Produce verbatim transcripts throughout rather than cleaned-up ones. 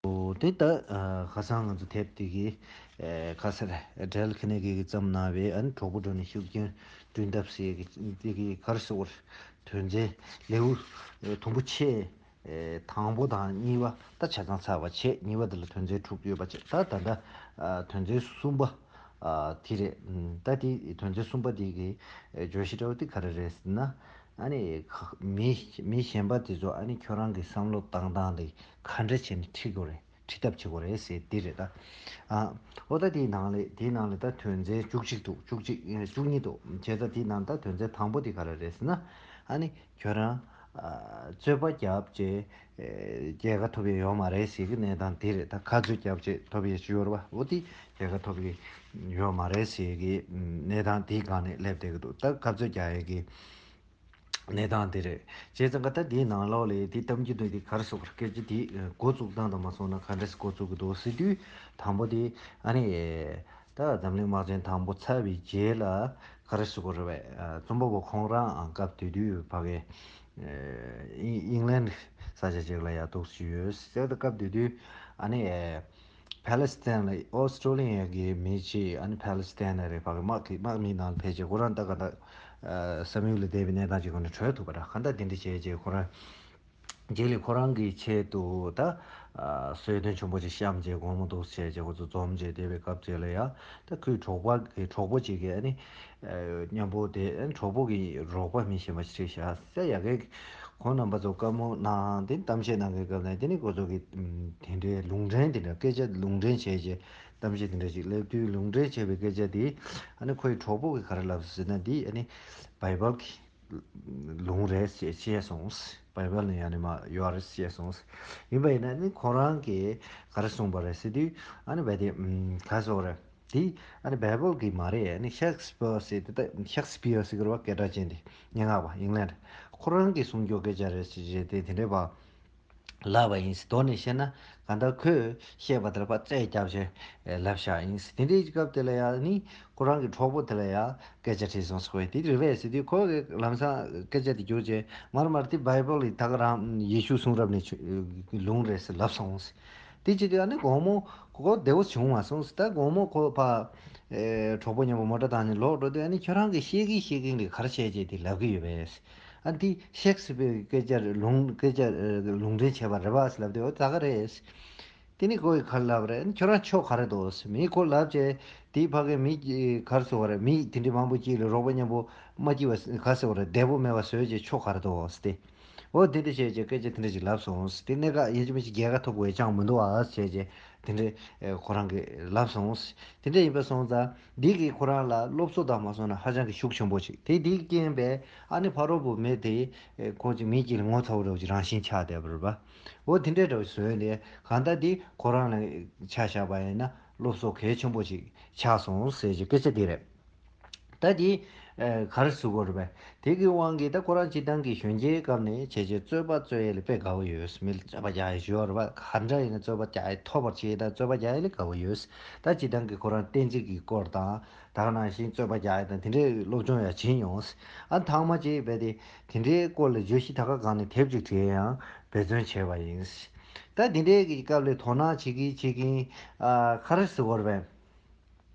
འོ་དེ་ད་ཨ་ཁ་སང་ང་ཚོ་དེབ་དེ་གི་ཨེ་ཁ་སར་འབྲེལ་ཁ་ནས་གི་བརྩམས་གནང་བའི་ཨ་ནི་གྲོགས་པོ་འགྲོ་ནས་ཤུགས་རྐྱེན་བསྐྲུན་ཐབས་ཟེར་གི་དེ་གི་ག་རེ་ཟེར་དགོས་རེད། དོན་ཚན་ལེའུ་ཨེ་དུམ་བུ་ཆེ་ཨེ་དང་པོ་དང་གཉིས་པ་ད་ཆ་ཚང་ཚར་བ་བྱས། གཉིས་པ་དེ་ལ་དོན་ཚན་དྲུག་ཡོད་པ་བྱས། ད་ད་ལྟ་ཨ་དོན་ཚན་གསུམ་པ་ཨ་དེ་རེད། ད་དེ་དོན་ཚན་གསུམ་པ་དེ་གི་ཨེ་བརྗོད་གཞི་འདྲ་བོ་དེ་ག་རེ་རེད་ཟེར་ན། ཨ་ནི་ཁ་མི་མི་གཞན་པ་དེ་ཚོ་ཨ་ནི་ཁྱོད་རང་གི་བསམ་བློ་བཏང་སྟངས་དེ་ག་འདྲ་བྱས་ནས་ཁྲིད་དགོས་རེད། ཁྲིད་ཐབས་བྱེད་དགོས་རེད་ཟེར་འདི་རེད་ད། ཨ་འོ་ད་དེའི་ནང་ལས་དེའི་ནང་ལས་ད་དོན་ཚན་བཅུ་གཅིག་འདུག་བཅུ་གཅིག་ཨ་བཅུ་གཉིས་འདུག་བྱས་ཙང་དེའི་ནང་ད་དོན་ཚན་དང་པོ་དེ་ག་རེ་རེད་ཟེར་ན། ཨ་ནི་ཁྱོད་རང་ཨ་རྩོད་པ་བརྒྱབ་བྱས་ཨེ་རྒྱལ་ཁ་ཐོབ་ཡས་ཡོད་མ་རེད་ཟེར་གི་གནས་སྟངས་དེ་རེད། ད་ཁ་རྩོད་བརྒྱབ་བྱས་ཐོབ་ཡས་ཅིག་ཡོད་རེད་པ། འོ་དེ་རྒྱལ་ཁ་ཐོབ་ཡས་ཡོད་མ་རེད་ཟེར་གི་གནས་སྟངས་དེའི་སྒང་ནས་སླེབས་བསྡད་གི་འདུག་ད་ཁ་རྩོད་རྒྱག་ཡས་གི་གནས་སྟངས་དེ་རེད། བྱས་ཙང་ཀ་ད་དེའི་ནང་ལོགས་ལས་དེ་གཏམ་རྒྱུད་འདི་དེ་ག་རེ་ཟེར་དགོས་རེད། སྐད་ཆ་དེ་འགོ་བཙུགས་སྟངས་དང་མ་སོང་ན་ག་འདྲས་འགོ་བཙུགས་ཀྱི་འདུག་ཟེར་དུས། དང་པོ་དེ་ཨ་ནི་ད་འཛམ་གླིང་དམག་ཆེན་དང་པོ་ཚར་བའི་རྗེས་ལ་ག་རེ་ཟེར་དགོས་རེད་པས། རྩོམ་པ་པོ་ཁོང་རང་སྐབས་དེ་དུས་ཕ་གི་ཨིང་ལན་ས་ཆ་ཅིག་ལ་ཡ་འདུག་སེ་ཡོད་ཟེར། ད་སྐབས་དེ་དུས་ཨ་ནི་ཕ་ལེ་སི་ཐན་ལ་ཨོ་སི་ཀྲོ་ལི་ཡ་གི་མི་གཅིག་ཨ་ནི་ཕ་ལེ་སི་ཐན་ལ་རེད། ཕ་གི་དམག་གི་དམག་མི་ནང་ལ་ཕེབས་བྱས་ཁོ་རང་ད་ག་ད་བསམ་ཡུལ་ལ་བསྡད་པའི་གནས་སྟངས་ཅིག་ཁོ་ནས་གྲོལ་ཐུབ་པ་ར། གང་ལྟར་དེ་འདྲ་བྱས་རྗེས་ཁོ་རང་རྗེས་ལ་ཁོ་རང་གི་ཆེད་དུ་ད་གསོལ་སྟོན་ཆེན་པོ་ཅིག་བཤམས་རྗེས་དགོང་མོ་འདུག་སེ་བྱས་རྗེས་ཁོ་ཚོ་འཛོམས་རྗེས་བསྡད་པའི་སྐབས་དེ་ལ་ཡ་ད་ཁོའི་གྲོགས་པ་གི་གྲོགས་པོ་ཅིག་གིས་ཨ་ནི་མཉམ་པོ་དེ་གྲོགས་པོ་གི་རོགས་པ་མི་གཞན་པ་ཞིག་བཞག་ཟེར། ཡ་གི་ཁོང་རྣམ་པ་ཚོ་བཀའ་མོལ་གནང་དེ་གཏམ་བཤད་གནང་གི་སྐབས་ནས་དེ་ནི་ཁོ་ཚོ་གི་དེ་འདྲའི་ལུང་འདྲེན་དེ་འདྲ་སྐད་ཆ་ལུང་འདྲེན་བྱས་རྗེས་གཏམ་བཤད་དེ་འདྲ་ཞིག་སླེབས་དུས། ལུང་འདྲེན་བྱས་པའི་སྐད་ཆ་དེ་ཨ་ནི་ཁོའི་གྲོགས་པོ་གིས་ག་རེ་ལབ་ཟེར་ན། འདི་ཨ་ནི་བའི་བལ་གི་ལུང་རེད་ཅེས་བཤད་སོང་། བའི་བལ་ནས་ཡང་ནས་མར་ཡོད་རེད་ཅེས་གསུངས། ཡིན་པ་ཡིན་ན་ནི་ཁོ་རང་གིས་ག་རེ་གསུངས་པ་རེད་ཟེར་དུས། ཨ་ནི་བའི་དེ་ག་ཟེར་རེད། དེ་ཨ་ནི་བའི་བལ་གི་མ་རེད། ཨ་ནི་ཤེག་སི་པི་ཡར་ཟེར་དེ་ད་ཤེག་སི་པི་ཡར་ཟེར་གི་རེད་པ། སྐད་གྲགས་ཅན་དེ་སྙན་ངག་པ་ཨིང་ལན་ཁོ་རང་གིས་གསུང་རྒྱུ་སྐད་ཆ་རེད་ཟེར་བྱས་དེ་དེ་འདྲས་པ་ལབ་པ་ཡིན་ཟེར། མདོར་ནས་བཤད་ན་གང་ལྟར་ཁོས་བཤད་པ་དེ་ལ་ཕར་རྩད་བརྒྱབ་བྱས་ལབ་བཞག་ཡིན་ཟེར། དེ་འདྲའི་སྐབས་དེ་ལ་ཡང་ནི་ཁོ་རང་གི་གྲོགས་པོ་དེ་ལ་ཡང་སྐད་ཆ་དྲིས་སོང་ཟེར་བས། དེ་རེད་པས་ཟེར་དུས་ཁོ་གིས་ལམ་སང་སྐད་ཆ་དེ་བསྒྱུར་བྱས་མར་མར་དེ་བའི་བལ་ལ་ད་ག་རང་ཡེ་ཤུ་གསུང་རབ་ནས་ལུང་རེད་ཟེར་ལབ་སོང་ཟེར། དེ་བྱེད་དུས་ཨ་ནི་དགོང་མོ་ཁོ་བདེ་བོ་བྱུང་མ་སོང་ཟེར། ད་དགོང་མོ་ཁོ་ཕར་ཨེ་གྲོགས་པོ་མཉམ་པོ་མོ་ཊ་བཏང་ནས་ལོག་འགྲོ་དུས་ཨ་ནི་ཁྱོད་རང་གིས་བཤད་གིན་བཤད་གིན་ལས་ག་རེ་བྱས་བྱས་དེ་ལབ་གི་ཡོད་པས། ཨ་འདི་ཤེག་སི་པི་ཡར་གྱི་སྐད་ཆ་ལུང་སྐད་ཆ་ལུང་འདྲེན་བྱས་པ་རེད་པ་ཟེར་ལབ་དུས། འོ་ད་ག་རེད། དེ་ནི་ཁོ་གིས་ག་རེ་ལབ་རེད། ཁྱོད་རང་ཕྱོགས་ག་རེ་འདུག་ཟེར། མི་ཁོ་ལབ་བྱས་དེའི་ཕ་གི་མི་གི་ག་རེ་ཟེར་བ་རེད། མི་དེ་འདྲའི་མང་པོ་ཅིག་ལ་རོགས་པ་མཉམ་པོ་མ་སྐྱིད་པ་ག་ཟེར་བ་རེད། བདེ་པོ་མེད་པ་བཟོས་བྱས་ཕྱོགས་ག་རེ་འདུག་ཟེར་ཏེ། འོ་དེ་འདྲ་བྱས་བྱས་སྐད་ཆ་དེ་འདྲ་ཅིག་ལབ་སོང་ཟེར། དེ་གནད་འགག་ཡིན་གཅིག་མིན་གཅིག་རྒྱལ་ཁ་ཐོབ་དགོས་ཅང་མི་འདུག་ཨ་ཟེར་བྱས་དེ་འདྲ་ཁོ་རང་གིས་ལབ་སོང་ཟེར། དེ་འདྲ་ཡིན་པ་སོང་ཙང་འདི་གིས་ཁོ་རང་ལ་སློབ་གསོ་དང་མ་སོང་ན་ཧ་ཅང་གི་ཤུགས་ཆེན་པོ་ཅིག་དེ་འདིའི་རྐྱེན་པས་ཨ་ནི་ཕ་རོལ་པོ་མི་དེ་ཁོ་ཅིག་མི་གཅིག་ལ་ངོ་ཚ་བོ་འདྲ་བོ་ཅིག་རང་བཞིན་ཆགས་བསྡད་པ་རེད་པ། འོ་དེ་འདྲའི་འདྲ་བོ་བཟོས་ནས་གང་ལྟར་འདི་ཁོ་རང་ལ་ཆ་བཞག་པ་ཡིན་ན་སློབ་གསོ་གལ་ཆེན་པོ་ཅིག་ཆགས་སོང་ཟེར་གྱི་སྐད་ཆ་འདི་རེད། ད་དེ་ཨེ་ག་རེ་ཟེར་དགོས་རེད་པས། དེ་གི་དབང་གིས་ད་ཁོ་རང་སྤྱིར་བཏང་གི་གཞོན་སྐྱེས་སྐབས་ནས་བྱས་རྗེས་རྩོད་པ་རྩོད་ཡས་ལ་དཔེ་དགའ་བོ་ཡོད། མི་ལ་རྩོད་པ་རྒྱག་ཡས་ཞུ་བ་རེད་པ། ག་འདྲ་ཡིན་ན་རྩོད་པ་རྒྱག་ཡས་ཐོབ་པར་བྱེད་དང་རྩོད་པ་རྒྱག་ཡས་ལ་དགའ་བོ་ཡོད། ད་སྤྱིར་བཏང་གི་ཁོ་རང་བསྟན་རྩིས་ཀྱི་སྐོར་དང་ད་ག་ནང་བཞིན་རྩོད་པ་རྒྱག་ཡས་དང་དེ་འདྲའི་སློབ་སྦྱོང་ཡང་བྱེད་མྱོང་། ཨ་ཐང་མ་ཅིག་བས་དེ་དེ་འདྲའི་སྐོར་ལ་བརྗོད་གཞི་ད་ག་སྒང་ནས་དེབ་ཅིག་བྲིས་ཡང་འབད་བརྩོན་བྱས་པ་ཡིན། ད་དེ་འདྲའི་གི་སྐབས་ལ་དོ་སྣང་བྱེད་ཀྱིན་བྱེད་ཀྱིན་ཨ་ག་རེ་ཟེར་དགོས་རེད་པས།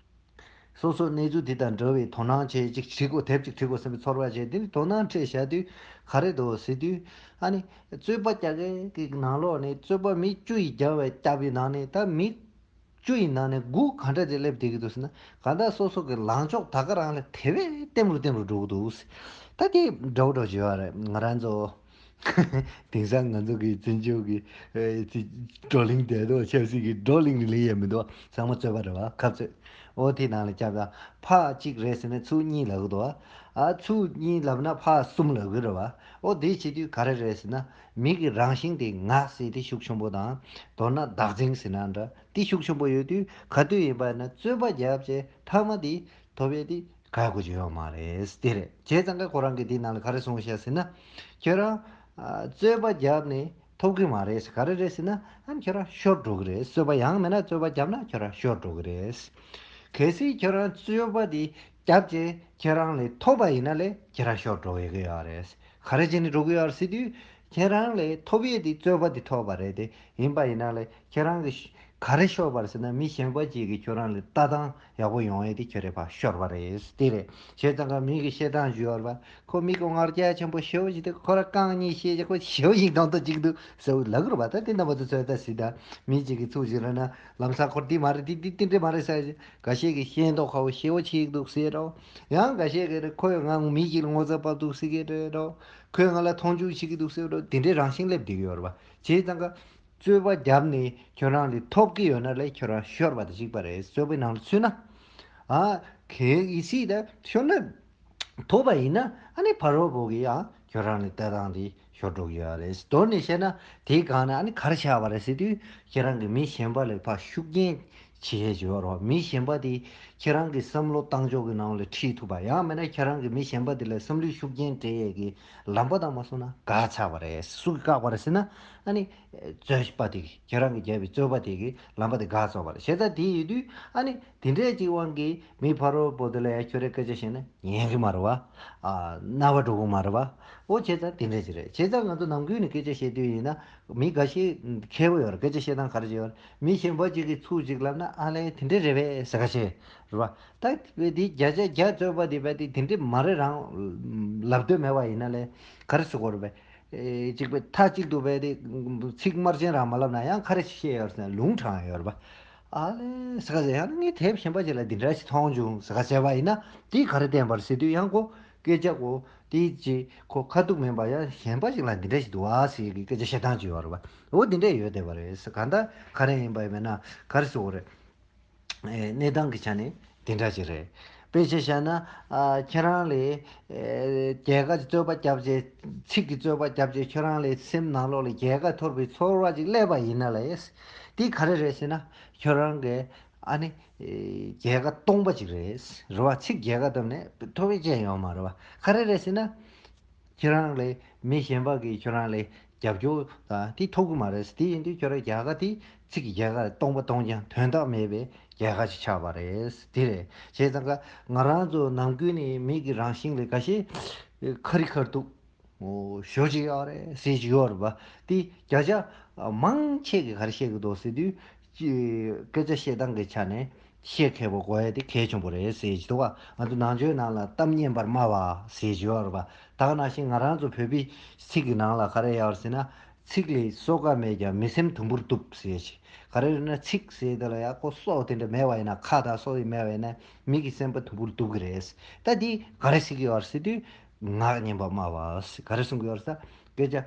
སོ་སོ་གནས་ཚུལ་དེ་དང་འདྲ་བའི་དོ་སྣང་བྱས་ཅིག་བྲིས་དགོས་དེབ་ཅིག་བྲིས་དགོས་བསམ་པའི་ཚོར་བ་བྱས། དེ་ནི་དོ་སྣང་འཕྲད་བཞག་དུས་ག་རེ་འདུག་ཟེར་དུས་ཨ་ནི་རྩོད་པ་རྒྱག་མཁན་གྱི་ནང་ལོགས་ནས་རྩོད་པ་མི་བཅུ་ཡིས་རྒྱབ་པའི་རྒྱབ་པའི་ནང་ནས་ད་མི་བཅུ་ཡི་ནང་ནས་དགུ་ག་འདྲ་ཅིག་སླེབས་བསྡད་ཀྱི་འདུག་ཟེར་ན། གང་ལྟར་སོ་སོ་གི་ལངས་ཕྱོགས་ད་ག་རང་ལ་དེ་བས་ལྟེམ་རུ་ལྟེམ་རུ་འགྲོ་གི་འདུག་ཟེར། ད་དེ་འདྲ་བོ་འདྲ་བོ་ཅིག་ཡོད་རེད། ང་རང་ཚོ་དེང་སང་ང་ཚོ་གི་བཙན་བྱོལ་གྱི་ཨེ་ཅིག་བགྲོ་གླེང་བསྡད་དོ་ཆབ་སྲིད་ཀྱི་བགྲོ་གླེང་ལས་ཡས་མི་འདུག་ཚང་མ་རྩོད་པ་རེད་པ། ཁ་རྩོད། འོ་དེ་ནང་ལ་བརྒྱབ་ད་ཕར་གཅིག་རེད་ཟེར་ན་ཚུར་གཉིས་ལབ་གི་འདུག་ཨ་ཚུར་གཉིས་ལབ་ན་ཕར་གསུམ་ལབ་གི་རེད་པ། འོ་དེ་བྱེད་དུས་ག་རེ་རེད་ཟེར་ན་མི་གི་རང་བཞིན་དེ་ང་ཟེར་དེ་ཤུགས་ཆེན་པོ་དང་མདོར་ན་བདག་འཛིན་ཟེར་ན་འདྲ། དེ་ཤུགས་ཆེན་པོ་ཡོད་དུས་ག་དུས་ཡིན་པ་ན་རྩོད་པ་བརྒྱབ་བྱས་མཐའ་མ་དེ་ཐོབ་ཡས་དེ་ག་དགོས་ཀྱི་ཡོད་མ་རེད། དེ་རེད། བྱས་ཙང་ཀ་ཁོ་རང་གིས་དེའི་ནང་ལ་ག་རེ་གསུངས་ཤག་ཟེར་ན། ཁྱོད་རང་ཨ་རྩོད་པ་བརྒྱབ་ནས་ཐོབ་གི་མ་རེད། ག་རེ་རེད་ཟེར་ན་ཨ་ནི་ཁྱོད་རང་ཤོར་འགྲོ་གི་རེད། རྩོད་པ་ཡང་མིན་ན་རྩོད་པ་བརྒྱབ་ན་ཁྱོད་རང་ཤོར་འགྲོ་གི་རེད། གལ་སྲིད་ཁྱོད་རང་རྩོད་པ་དེ་བརྒྱབ་བྱས་ཁྱོད་རང་ལ་ཐོབ་པ་ཡིན་ན་ལས་ཁྱོད་རང་ཤོར་འགྲོ་ཡི་གི་ཡོད་རེད། ག་རེ་བྱས་ནས་འགྲོ་གི་ཡོད་རེད་ཟེར་དུས། ཁྱེད་རང་ལས་ཐོབ་ཡས་དེ་རྩོད་པ་དེ་ཐོབ་པ་རེད་དེ། ཡིན་པ་ཡིན་ན་ལས་ཁྱེད་རང་གི་ཤ- ག་རེ་ཤོར་བ་རེད་ཟེར་ན། མི་གཞན་པ་ཅིག་གིས་ཁྱོད་རང་ལ་ལྟ་སྟངས་ཡག་པོ་ཡོང་ཡས་དེ་ཁྱོད་རང་ཕར་ཤོར་བ་རེད། དེ་རེད། བྱས་ཙང་ཀ་མི་གི་བཤད་སྟངས་ཞུ་བར་བ། ཁོ་མི་ཁོ་ངར་རྒྱ་ཆེན་པོ་ཞེ་པོ་ཞིག་འདུག་ཁོ་རང་རྐང་གཉིས་བཤད་ཀྱི་ཁོ་ཞེ་པོ་ཞིག་གདོང་ཐུག་ཅིག་འདུག་ཟེར་བ་ལབ་ཀྱི་རེད་པ། ད་དེ་རྣམ་པ་ཚོ་ཚོད་ལྟ་གཟིགས་དང་། མི་གཅིག་གིས་ཚུགས་ཅིག་ར་ན་ལམ་སང་ཁོ་འདི་མ་རེད། འདི་འདི་འདི་འདྲ་མ་རེད་ཟེར། འགའ་ཤས་ཀྱིས་ཤེས་མདོག་ཁ་པོ་ཞེ་པོ་བྱེད་ཀྱི་འདུག་ཟེར་རོ། ཡང་འགའ་ཤས་ཀྱིས་ཁོས་ང་མི་གཅིག་ལ་ངོ་ཚ་བབས་འདུག་ཟེར་གྱི་རེད་རོ། ཁོས་ང་ལ་མཐོང་ཆུང་བྱེད་ཀྱི་འདུག་ཟེར་རོ། འདི་འདྲའི་རང་བཞིན་སླེབས་བསྡད་ཀྱི་ཡོད་རེད་པ། བྱས་ཙང་ཀ་རྩོད་པ་བརྒྱབ་ནས་ཁྱོད་རང་ལས་ཐོབ་ཀྱི་ཡོད་ན་ལས་ཁྱོད་རང་ཤོར་བ་དང་གཅིག་པ་རེད། རྩོད་པའི་ནང་ལ་ཚུད་ན། ཨ། གལ་ཡིན་སྲིད་ད་ཤོར་ན། ཐོབ་པ་ཡིན་ན་ཨ་ནི་ཕ་རོལ་པོ་གིས་ཡང་ཁྱོད་རང་ལ་ལྟ་སྟངས་དེ་ཤོར་འགྲོ་གི་ཡོད་རེད། མདོར་ནས་བཤད་ན་དེའི་སྒང་ནས་ཨ་ནི་ག་རེ་ཆགས་པ་རེད་ཟེར་དུས། ཁྱེད་རང་གིས་མི་གཞན་པ་ལ་ཕར་ཤུགས་རྐྱེན་བྱེད་ཡས་ཡོད་རེད། མི་གཞན་པ་དེ་ཁྱེད་རང་གི་བསམ་བློ་བཏང་ཕྱོགས་ཀྱི་ནང་ལ་ཁྲིད་ཐུབ་པ། ཡང་མིན་ན་ཁྱེད་རང་གིས་མི་གཞན་པ་དེ་ལ་བསམ་བློའི་ཤུགས་རྐྱེན་སྤྲད་ཡས་ཀྱི་ལམ་པ་དང་མ་སོང་ན་འགག་ཆགས་པ་རེད། སུ་གིས་བཀག་པ་རེད་ཟེར་ན། ཨ་ནི་རྩོད་པ་དེ་གིས། ཁྱེད་རང་གིས་བརྒྱབ་པའི་རྩོད་པ་དེ་གིས་ལམ་པ་དེ་འགག་བཅུག་པ་རེད། བྱས་ཙང་དེ་ཡིན་དུས་ཨ་ནི་དེ་འདྲས་ཅིག་དབང་གིས་མི་ཕ་རོལ་པོ་དེ་ལ་ཡང་ཁྱོད་རས་སྐད་ཆ་བཤད་ན་ཉན་གི་མ་རེད་པ། ཨ། རྣ་བ་འགྲོ་གི་མ་རེད་པ། འོ་བྱས་ཙང་དེ་འདྲས་ཅིག་རེད། བྱས་ཙང་ང་ཚོ་ནམ་རྒྱུན་ནས་སྐད་ཆ་བཤད་དུས་ཡིན་ན། མི་འགའ་ཤས་མཁས་པོ་ཡོད་རེད། སྐད་ཆ་བཤད་སྟངས་ག་རེ་བྱས་ཡོད་རེད། མི་གཞན་པ་ཅིག་གིས་ཚུར་ཅིག་ལབ་ན། ཨ་ལས་དེ་འདྲས་རེད་པས་ཟེར་ཁ་བྱས་རེད་པ། ད་དེ་བརྒྱ་ཆ་བརྒྱ་རྩོད་པ་དེ་བས་དེ་དེ་འདྲས་མ་རེད། རང་ལབ་འདོད་མེད་པ་ཡིན་ན་ལས་ག་རེ་ཟེར་དགོས་རེད་པས། ཨེ། གཅིག་པའི་མཐའ་གཅིག་ཏུ་བས་དེ་ཚིག་དམར་རྗེན་རང་མ་ལབ་ན་ཡང་ག་རེ་བཤད་ཡོད་ཟེར་ན་ལུང་དྲངས་ཡོད་རེད་པ། ཨ་ལས་ཟེར་ཁ་ཟེར། ཡང་ན་ངས་དེབ་གཞན་པ་ཅིག་ལ་འདི་འདྲ་ཞིག་མཐོང་བྱུང་ཟེར་ཁ་བྱས་པ་ཡིན་ན། དེས་ག་རེ་བསྟན་པ་རེད་ཟེར་དུས། ཡང་ཁོ་སྐད་ཆ་གོ་དེ་ཅིག་ཁོ་ཁ་ཐུག་མིན་པ་ཡང་གཞན་པ་ཞིག་ལ་འདི་འདྲ་ཞིག་འདུག་ཨ་ཟེར་གི་སྐད་ཆ་བཤད་སྟངས་ཅིག་ཡོད་རེད་པ། འོ་འདི་འདྲ་ཡོད་བསྡད་པ་རེད་ཟེར། གང་ལྟར་ག་རེ་ཡིན་པ་ཡིན་མིན་ན་ག་རེ་ཟེར་དགོས་རེད། ཨེ། གནས་སྟངས་ཀྱི་ཆ་ནས་དེ་འདྲ་ཞིག་རེད། དཔེ་ཆ་བཞག་ན། ཨ། ཁྱེད་རང་ལས། ཨེ། རྒྱལ་ཁ་རྩོད་པ་བརྒྱབ་རྗེས། ཚིག་གི་རྩོད་པ་བརྒྱབ་རྗེས་ཁྱོད་རང་ལས་སེམས་ནང་ལོགས་ལ་རྒྱལ་ཁ་ཐོབ་པའི་ཚོར་བ་ཅིག་སླེབས་པ་ཡིན་ན་ལས། དེ་ག་རེ་རེད་ཟེར་ན། ཁྱོད་རང་གི་ཨ་ནི། ཨེ། རྒྱལ་ཁ་སྟོང་པ་ཅིག་རེད། རེད་པ། ཚིག་རྒྱལ་ཁ་བཏབ་ནས་ཐོབ་ཡས་ཅི་ཡང་ཡོད་མ་རེད་པ། ག་རེ་རེད་ཟེར་ན། ཁྱེད་རང་ལས་མི་གཞན་པ་གིས་ཁྱོད་རང་ལ་རྒྱབ་སྐྱོར་དང་དེ་ཐོབ་ཀྱི་མ་རེད། དེ་ཡིན་དུས་ཁྱོད་རང་རྒྱལ་ཁ་དེ་ཚིག་གི་རྒྱལ་ཁ་སྟོང་པ་སྟོང་རྐྱང་། དོན་དག་མེད་པའི་རྒྱལ་ཁ་ཞིག་ཆགས་པ་རེད། དེ་རེད། བྱས་ཙང་ཀ་ང་རང་ཚོ་ནམ་རྒྱུན་ནས་མི་གི་རང་བཞིན་ལ་འགའ་ཤས་ཁ་རི་ཁ་ཐུག་ཞེ་པོ་ཅིག་ཡོད་རེད་ཟེར་གྱི་ཡོད་རེད་པ། དེ་བརྒྱ་ཆ་མང་ཆེ་གིས་ག་རེ་བཤད་ཀྱི་འདུག་ཟེར་དུས། སྐད་ཆ་བཤད་སྟངས་ཀྱི་ཆ་ནས་བཤད་མཁས་པོ་དགོས་ཡས་དེ་གལ་ཆེན་པོ་རེད་ཟེར་གྱི་འདུག་ག་ང་ཚོ་ནང་ཆོས་ནང་ལ་གཏམ་སྙན་པར་སྨྲ་བ་ཟེར་གྱི་ཡོད་རེད་པ། ད་ག་ནང་བཞིན་ང་རང་ཚོ་བོད་པའི་ཚིག་གི་ནང་ལ་ག་རེ་ཡོད་རེད་ཟེར་ན། ཚིག་ལས་སོ་ཀ་མེད་ཀྱང་མི་སེམས་དུམ་བུར་གཏུབ་ཟེར་ཞིག་ག་རེ་རེད་ན། ཚིག་ཟེར་དེ་ལ་ཡ་ཁོ་སོ་དེ་འདྲ་མེད་པ་ཡིན་ན། ཁ་དང་སོ་དེ་མེད་པ་ཡིན་ན་མི་གི་སེམས་པ་དུམ་བུར་གཏུབ་ཀྱི་རེད། ད་འདི་ག་རེ་ཟེར་གྱི་ཡོད་རེད་ཟེར་དུས། ངག་སྙན་པ་སྨྲ་བ་ཟེར་ག་རེ་གསུང་གི་ཡོད་རེད་ཟེར། སྐད་ཆ་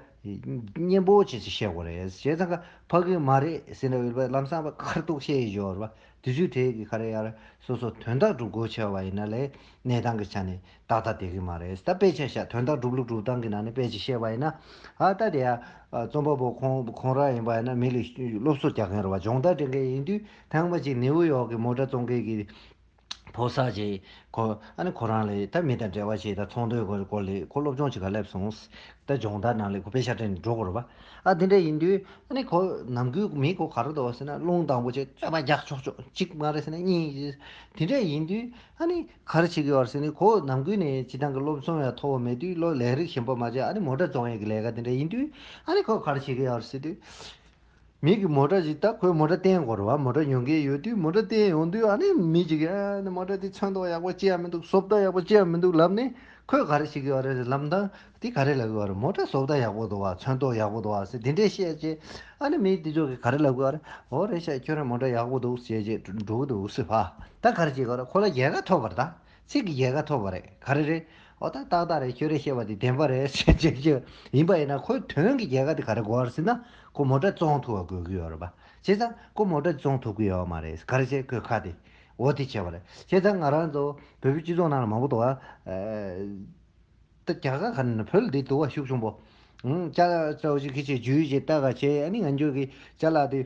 སྙན་པོ་བྱས་ཅིག་བཤད་དགོས་རེད། བྱས་ཙང་ཀ་ཕ་གི་མ་རེད་ཟེར་ན་ཡོད་པ། ལམ་སང་ཕར་ཁ་ཐུག་བཤད་ཡོད་རེད་པ། དེ་ཚོའི་གྲས་ཀྱི་ག་རེ་ཡར་སོ་སོ་དོན་དག་སྒྲུབ་དགོས་ཆེ་བ་ཡིན་ན་ལས། གནས་སྟངས་ཀྱི་ཆ་ནས་ཏག་ཏག་བསྡད་ཀྱི་མ་རེད། ད་དཔེ་ཆ་བཞག་དོན་དག་སྒྲུབ་ལུགས་སྒྲུབ་སྟངས་ཀྱི་ནང་ནས་དཔེ་ཅིག་བཤད་པ་ཡིན་ན། ཨ། ད་དེ་ཡ་རྩོམ་པ་པོ་ཁོང་ཁོང་རང་ཡིན་པ་ཡིན་ན་མི་ལ་སློབ་གསོ་རྒྱག་མཁན་རེད་པ། སྦྱོང་བརྡར་སྤྲད་མཁན་ཡིན་དུས། ཐེངས་མ་གཅིག་ནེའུ་ཡོག་གི་མོ་ཊ་བཙོང་མཁན་གྱི་ཕོ་གསར་ཅིག་ཁོ། ཨ་ནི་ཁོ་རང་ལས་ད་མི་དང་འབྲེལ་བ་བྱེད། ད་ཚོང་དོན་སྐོར་སྐོར་ལས་ཁོ་སློབ་སྦྱོང་བྱེད་ག་སླེབས་སོང་། ད་སྦྱོང་བརྡར་ནང་ལས་ཁོ་དཔེ་ཆ་སྤྲད་ནས་འགྲོ་དགོས་རེད་པ། ཨ། དེ་འདྲ་ཡིན་དུས་ཨ་ནི་ཁོ་ནམ་རྒྱུན་མི་ཁོ་ག་རེ་འདུག་ཟེར་ན། རླུང་དང་པོ་བྱས་རྩོད་པ་རྒྱག་ཆོག་ཆོག་གཅིག་མ་རེད་ཟེར་ན་གཉིས། དེ་འདྲ་ཡིན་དུས་ཨ་ནི་ག་རེ་བྱེད་ཀྱི་ཡོད་རེད་ཟེར་ན། ཁོ་ནམ་རྒྱུན་ནས་སྤྱིར་བཏང་གི་སློབ་སྦྱོང་ཡང་མཐོ་བོ་མེད་དུས། ལོ་ལས་རིགས་ཞན་པ་མ་བྱས། ཨ་ནི་མོ་ཊ་བཙོང་ཡས་ཀྱི་ལས་ཀ་དེ་འདྲ་ཡིན་དུས། ཨ་ནི་ཁོ་ག་རེ་བྱེད་ཀྱི་ཡོད་རེད་ཟེར་དུས། མི་གི་མོ་ཊ་ཞིག་ད་ཁོས་མོ་ཊ་བསྟན་དགོས་རེད་པ། མོ་ཊ་ཉོ་མཁན་ཡོད་དུས། མོ་ཊ་བསྟན་ཡོང་དུས་ཨ་ནི་མི་གཅིག་གིས། ཨ་ནི་མོ་ཊ་འདི་ཚོན་མདོག་ཡག་པོ་ཅི་ཡང་མི་འདུག་བཟོ་ལྟ་ཡག་པོ་ཅི་ཡང་མི་འདུག་ལབ་ནས། ཁོས་ག་རེ་བྱེད་ཀྱི་ཡོད་རེད། ལམ་སང་འདི་ག་རེ་ལབ་ཀྱི་ཡོད་རེད། མོ་ཊ་བཟོ་ལྟ་ཡག་པོ་འདུག་པ། ཚོན་མདོག་ཡག་པོ་འདུག་པ་ཟེར་དེ་འདྲས་བཤད་རྗེས། ཨ་ནི་མི་འདི་ཚོ་གིས་ག་རེ་ལབ་ཀྱི་ཡོད་རེད། འོ་རེད་ཤག་ཁྱོད་རང་མོ་ཊ་ཡག་པོ་འདུག་ཟེར་རྗེས་འགྲོ་གི་འདུག་ཟེར་བ། ད་ག་རེ་བྱེད་ཀྱི་ཡོད་རེད། ཁོ་ལ་རྒྱལ་ཁ་ཐོབ་པ་རེད། ད་ཚིག་གི་རྒྱལ་ཁ་ཐོབ་པ་རེད། ག་རེ་རེད། འོ་ད་ཏག་ཏག་རེད། ཁྱོད་རས་བཤད་པ་དེ་བདེན་པ་རེད་ཟེར་བྱས་ཀྱི་ཡིན་པ་ཡིན་ན། ཁོའི་དོན་གྱི་རྒྱལ་ཁ་དེ་ག་རེ་དགོས་རེད་ཟེར་ན། ཁོ་མོ་ཊ་བཙོང་ཐུབ་པ་དགོས་ཀྱི་ཡོད་རེད་པ། བྱས་ཙང་ཁོ་མོ་ཊ་བཙོང་ཐུབ་ཀྱི་ཡོད་མ་རེད། ག་རེ་བྱས། ཁོའི་ཁ་དེ། འོ་དེ་བྱས་པ་རེད། བྱས་ཙང་ང་རང་ཚོ་བོད་པའི་སྤྱི་ཚོགས་ནང་ལ་མང་པོ་འདུག་པ། ད་རྒྱ་གར་ག་ནས་བོད་ལ་འདི་འདུག་པ། ཤུགས་ཆེན་པོ། ཨང་། ཅ་ལག་ཅ་བོ་ཅིག་གི་ཆེད་ཇུས་བྱེད་ལྟ་ག་བྱེད། ཨ་ནི་ང་ཚོ་གི་ཅ་ལག་དེ་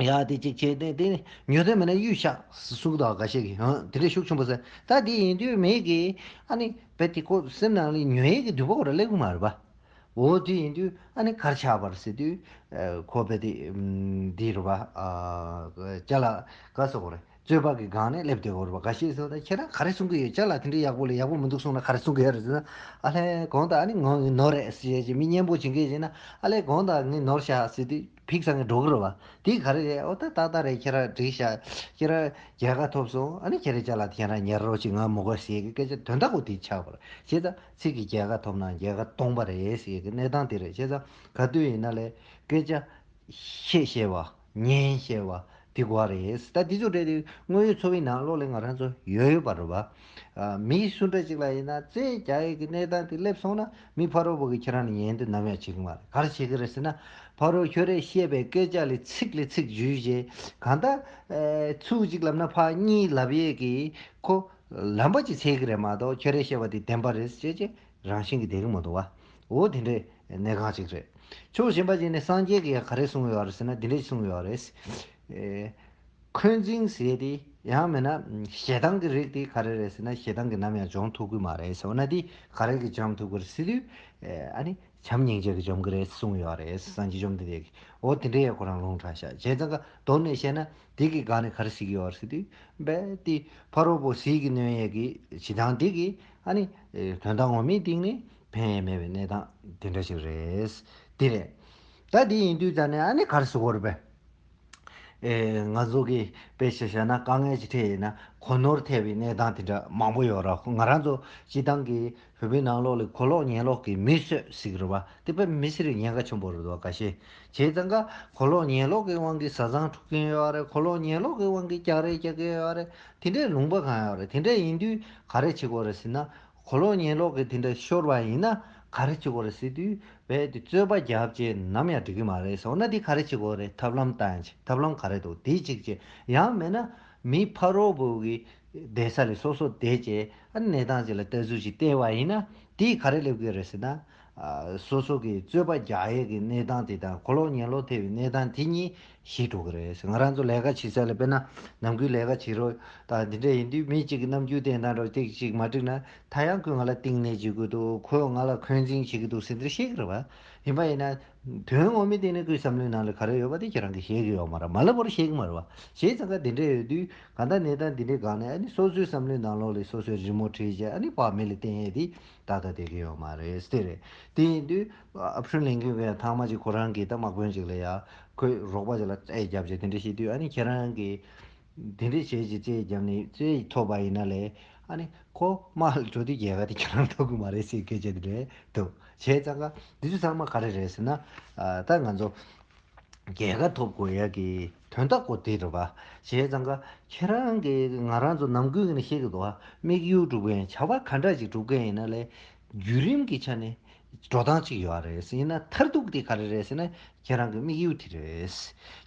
ཡག་དེ་ཅིག་བྱས་ཏེ། དེ་ནི་ཉོ་འདོད་མེད་ན་གཡུག་བཞག་གསུང་གི་འདུག་པ། འགའ་ཤས་ཀྱིས། ཨང་། དེ་འདྲ་ཤུགས་ཆེན་པོ་ཟེར། ད་དེ་ཡིན་དུས་མི་གིས་ཨ་ནི་རྦད་དེ་ཁོ་སེམས་ནང་ལ་ཉོ་ཡས་ཀྱི་འདོད་པ་ཁོ་རང་སླེབས་ཀྱི་མ་རེད་པ། འོ་དེ་ཡིན་དུས་ཨ་ནི་ག་རེ་ཆགས་པ་རེད་ཟེར་དུས། ཨ། ཁོ་རྦད་དེ་འདི་རེད་པ། ཨ། ཅ་ལག་ག་ཟེར་དགོས་རེད། རྩོད་པ་གི་སྒང་ནས་སླེབས་བསྡད་ཡོད་རེད་པ། འགའ་ཤས་སོང་ན་ཁྱེད་རང་ག་རེ་གསུང་གི་ཡོད། ཅ་ལག་དེ་འདྲ་ཡག་པོ་ལ་ཡག་པོ་མི་འདུག་གསུངས་ན་ག་རེ་གསུང་གི་ཡོད་རེད་ཟེར་ན། ཨ་ལས་གང་ལྟར་ཨ་ནི་ངོ་ནོར་རེད་ཟེར་བྱས་མི་སྙན་པོ་བྱེད་མཁན་བྱས་ན། ཨ་ལས་གང་ལྟར་ངས་ནོར་ཤག་ཟེར་དུས་ཕིག་ས་ངས་འགྲོ་གི་རེད་པ། དེ་ག་རེ་རེད། ཨོ་ད་ཏག་ཏག་རེད། ཁྱེད་རང་འགྲིག་ཤག་ཁྱེད་རང་རྒྱལ་ཁ་ཐོབ་སོང་། ཨ་ནི་ཁྱེད་རང་ཅ་ལག་དེ་ཁྱེད་རང་ཉར་རོགས་བྱེད། ང་མི་དགོས་ཟེར་གི་སྐད་ཆ་དོན་དག་པོ་དེ་ཆགས་པ་རེད། བྱས་ཙང་ཚིག་གི་རྒྱལ་ཁ་ཐོབ་ན་རྒྱལ་ཁ་སྟོང་པ་རེད་ཟེར་གི་གནས་སྟངས་དེ་རེད། བྱས་ཙང་ག་དུས་ཡིན་ན་ལས་སྐད་ཆ་བཤད་ཤེས་པ། ཉན་ཤེས་པ་དེ་དགོས་རེད། ད་དེ་ཚོ་རེད་དེ་དངོས་ཡོད་འཚོ་བའི་ནང་ལོགས་ལ་ང་རང་ཚོ་ཡོད་ཡོད་པ་རེད་པ། ཨ། མི་སུ་འདྲ་ཅིག་ལ་ཡིན་ན་རྩོད་རྒྱག་ཡས་ཀྱི་གནས་སྟངས་དེ་སླེབས་སོང་ན་མི་ཕ་རོལ་པོ་གིས་ཁྱེད་རང་ལ་ཉན་དེ་ནམ་ཡང་བྱེད་ཀྱི་མ་རེད། ག་རེ་བྱེད་ཀྱི་རེད་ཟེར་ན། ཕ་རོལ་ཁྱོད་རས་བཤད་པའི་སྐད་ཆ་ལ་ཚིག་ལ་ཚིག་འཇུས་བྱས། གང་ལྟར་ཨེ་ཚིག་གཅིག་ལབ་ན་ཕར་གཉིས་ལབ་ཡས་ཀྱི་ཁོ་ལམ་པ་ཅིག་འཚོལ་གྱི་རེད་མ་གཏོགས། ཁྱོད་རས་བཤད་པ་དེ་བདེན་པ་རེད་ཟེར་བྱས་རང་བཞིན་གྱིས་བསྡད་ཀྱི་མི་འདུག་པ། འོ་དེ་འདྲའི་གནས་སྟངས་ཅིག་རེད། ཕྱོགས་གཞན་པ་ཅིག་ནས་སངས་རྒྱས་ཀྱིས་ག་རེ་གསུངས་ཡོད་རེད་ཟེར་ན། འདི་འདྲ་གསུངས་ཡོད་རེད། ཨེ། འཁོན་འཛིན་ཟེར་དེ་ཡང་མིན་ན་ཞེ་སྡང་གི་རིགས་དེ་ག་རེ་རེད་ཟེར་ན། ཞེ་སྡང་གིས་ནམ་ཡང་འཇོམས་ཐུབ་ཀྱི་མ་རེད་ཟེར་བ་ན། དེ་ག་རེ་གིས་འཇོམས་ཐུབ་ཀྱི་རེད་ཟེར་དུས། ཨ་ནི་བྱམས་སྙིང་རྗེ་གིས་འཇོམས་ཀྱི་རེད་གསུངས་ཡོད་རེད། སངས་རྒྱས་བཅོམ་ལྡན་འདས་ཀྱིས། འོ་དེ་འདྲའི་ཡ་ཁོ་རང་ལུང་དྲངས་ཤག་བྱས་ཙང་ཀ་མདོར་ནས་བཤད་ན་དེ་གི་སྒང་ནས་ག་རེ་ཟེར་གྱི་ཡོད་རེད་ཟེར་དུས། རྦད་དེ་ཕ་རོལ་པོ་ཟིལ་གྱིས་གནོན་ཡས་ཀྱི་བྱེད་སྟངས་དེ་གིས་ཨ་ནི་དོན་དག་ངོ་མའི་སྟེང་ནས་ཕན་ཡས་མེད་པའི་གནས་སྟངས་དེ་འདྲ་ཞིག་རེད། དེ་རེད། ད་དེ་ཡིན་དུས་ད་ནས་ཨ་ནི་ག་རེ་ཟེར་དགོས་རེད་པས། ཨེ། ང་ཚོ་གི་དཔེ་ཆ་བཞག་ན། དཀའ་ངལ་ཅིག་འཕྲད་ཡིན་ན་གོ་ནོར་ཐེབས་པའི་གནས་སྟངས་དེ་འདྲ་མང་པོ་ཡོད་རེད། ང་རང་ཚོ་སྤྱིར་བཏང་གི་བོད་པའི་ནང་ལོགས་ལ་གོ་ལོག་ཉན་ལོག་གི་མི་གསོད་ཟེར་གི་རེད་པ། དེ་དཔེ་མི་སྲིད་པའི་ཉེན་ཁ་ཆེན་པོ་རེད་འདུག་པ། ཁ་ཤས་བྱས་ཙང་ཀ་གོ་ལོག་ཉན་ལོག་གི་དབང་གིས་བཟའ་ཚང་འཁྲུག་གིན་ཡོད་རེད། གོ་ལོག་ཉན་ལོག་གི་དབང་གིས་རྒྱག་རེས་རྒྱག་གིན་ཡོད་རེད། དེ་འདྲའི་ལུང་པ་གང་ཡོད་རེད། དེ་འདྲ་ཡིན་དུས་ག་རེ་བྱེད་དགོས་རེད་ཟེར་ན། གོ་ལོག་ཉན་ལོག་གི་དེ་འདྲ་ཤོར་བ་ཡིན་ན་ག་རེ་བྱེད་དགོས་རེད་ཟེར་དུས། རྦད་དེ་རྩོད་པ་རྒྱབ་བྱས་ནམ་ཡང་འགྲིག་གི་མ་རེད་ཟེར་བ་ན། དེ་ག་རེ་བྱེད་དགོས་རེད། ཐབས་ལམ་བཏང་ཡ་ཅིག་ཐབས་ལམ་ག་རེ་འདུག་དེ་གཅིག་བྱས། ཡང་མིན་ན་མི་ཕ་རོལ་པོ་གི་བསྡད་ས་ལ་སོ་སོ་བསྡད་བྱས། ཨ་ནི་གནས་སྟངས་ཅིག་ལ་ལྟ་ཚུལ་ཅིག་བལྟས་པ་ཡིན་ན། དེ་ག་རེ་སླེབས་ཀྱི་རེད་ཟེར་ན། ཨ། སོ་སོ་གི་རྩོད་པ་རྒྱག་ཡས་ཀྱི་གནས་སྟངས་དེ་དང་གོ་ལོག་ཉན་ལོག་ཐེབས་པའི་གནས་སྟངས་དེ་གཉིས་ཞིག་འགྲོ་གི་རེད། ང་རང་ཚོ་ལས་ཀ་བྱེད་ས་ལ་དཔེར་ན་ནམ་རྒྱུན་ལས་ཀ་བྱེད་རོགས་དང་འདི་འདྲ་ཡིན་དུས། མི་གཅིག་གི་རྣམ་འགྱུར་བསྟན་སྟངས་འདྲ་ཅིག་ཅིག་མ་འགྲིག་ན། ད་ཡང་ཁོས་ང་ལ་གཏིང་ནས་བྱེད་ཀྱི་འདུག་ཁོས་ང་ལ་འཁོན་འཛིན་བྱེད་ཀྱི་འདུག་ཟེར་འདི་བཤད་ཀྱི་རེད་པ། ཡིན་པ་ཡིན་ན་དོན་ངོ་མའི་སྟེང་ནས་ཁོའི་བསམ་བློའི་ནང་ལ་ག་རེ་ཡོད་པ་དེ་ཁྱེད་རང་གིས་ཤེས་ཀྱི་ཡོད་མ་རེད། མ་ལབ་པར་ཤེས་ཀྱི་མ་རེད་པ། བྱས་ཙང་ཀ་འདི་འདྲ་ཡོད་དུས། གང་ལྟར་གནས་སྟངས་འདི་འདྲའི་སྒང་ནས་ཨ་ནི་སོ་སོའི་བསམ་བློའི་ནང་ལོགས་ལ་སོ་སོའི་རི་མོ་བྲིས་བྱས། ཨ་ནི་ཕར་མི་ལ་བསྟན་ཡས་དེ་ཏག་ཏག་བསྡད་ཀྱི་ཡོད་མ་རེད། དེ་རེད། དེ་ཡིན་དུས་ཨ་ཕྲུན་ལེན་མཁན་གྱི་ཐང་མ་ཅིག་ཁོ་རང་གི་ད་དམག་དཔོན་ཅིག་ལ་ཡ་ཁོས་རོགས་པ་ཅིག་ལ་རྩོད་རྒྱབ་བྱས་དེ་འདྲ་བྱེད་དུས། ཨ་ནི་ཁྱེད་རང་གིས་དེ་འདྲ་བྱས་ཀྱི་རྩོད་རྒྱབ་ནས་རྩོད་ཐོབ་པ་ཡིན་ན་ལས། ཨ་ནི་ཁོ་དམག་ལ་འགྲོ་དུས་རྒྱལ་ཁ་དེ་ཁྱེད་རང་ཐོབ་ཀྱི་མ་རེད་ཟེར་སྐད་ཆ་དེ་རེད་འདུག་བྱས་ཙང་ཀ་འདི་ཚོ་ཚང་མ་ག་རེ་རེད་ཟེར་ན། ཨ། ད་ང་ཚོ་རྒྱལ་ཁ་ཐོབ་དགོས་ཡ་གི་དོན་དག་པོ་དེ་རེད་པ། བྱས་ཙང་ཀ་ཁྱེད་རང་གིས་ང་རང་ཚོ་ནམ་རྒྱུན་གྱི་ནས་བཤད་ཀྱི་འདུག་པ། དམིགས་ཡུལ་སྒྲུབ་མཁན། བྱ་བ་ག་འདྲ་ཞིག་སྒྲུབ་མཁན་ཡིན་ན་ལས་བརྒྱུད་རིམ་གྱི་ཆ་ནས་འགྲོ་སྟངས་གཅིག་ཡོད་རེད་ཟེར། ཡིན་ན་མཐར་ཐུག་དེ་ག་རེ་རེད་ཟེར་ན། ཁྱེད་རང་གི་དམིགས་ཡུལ་དེ་རེད། བྱས་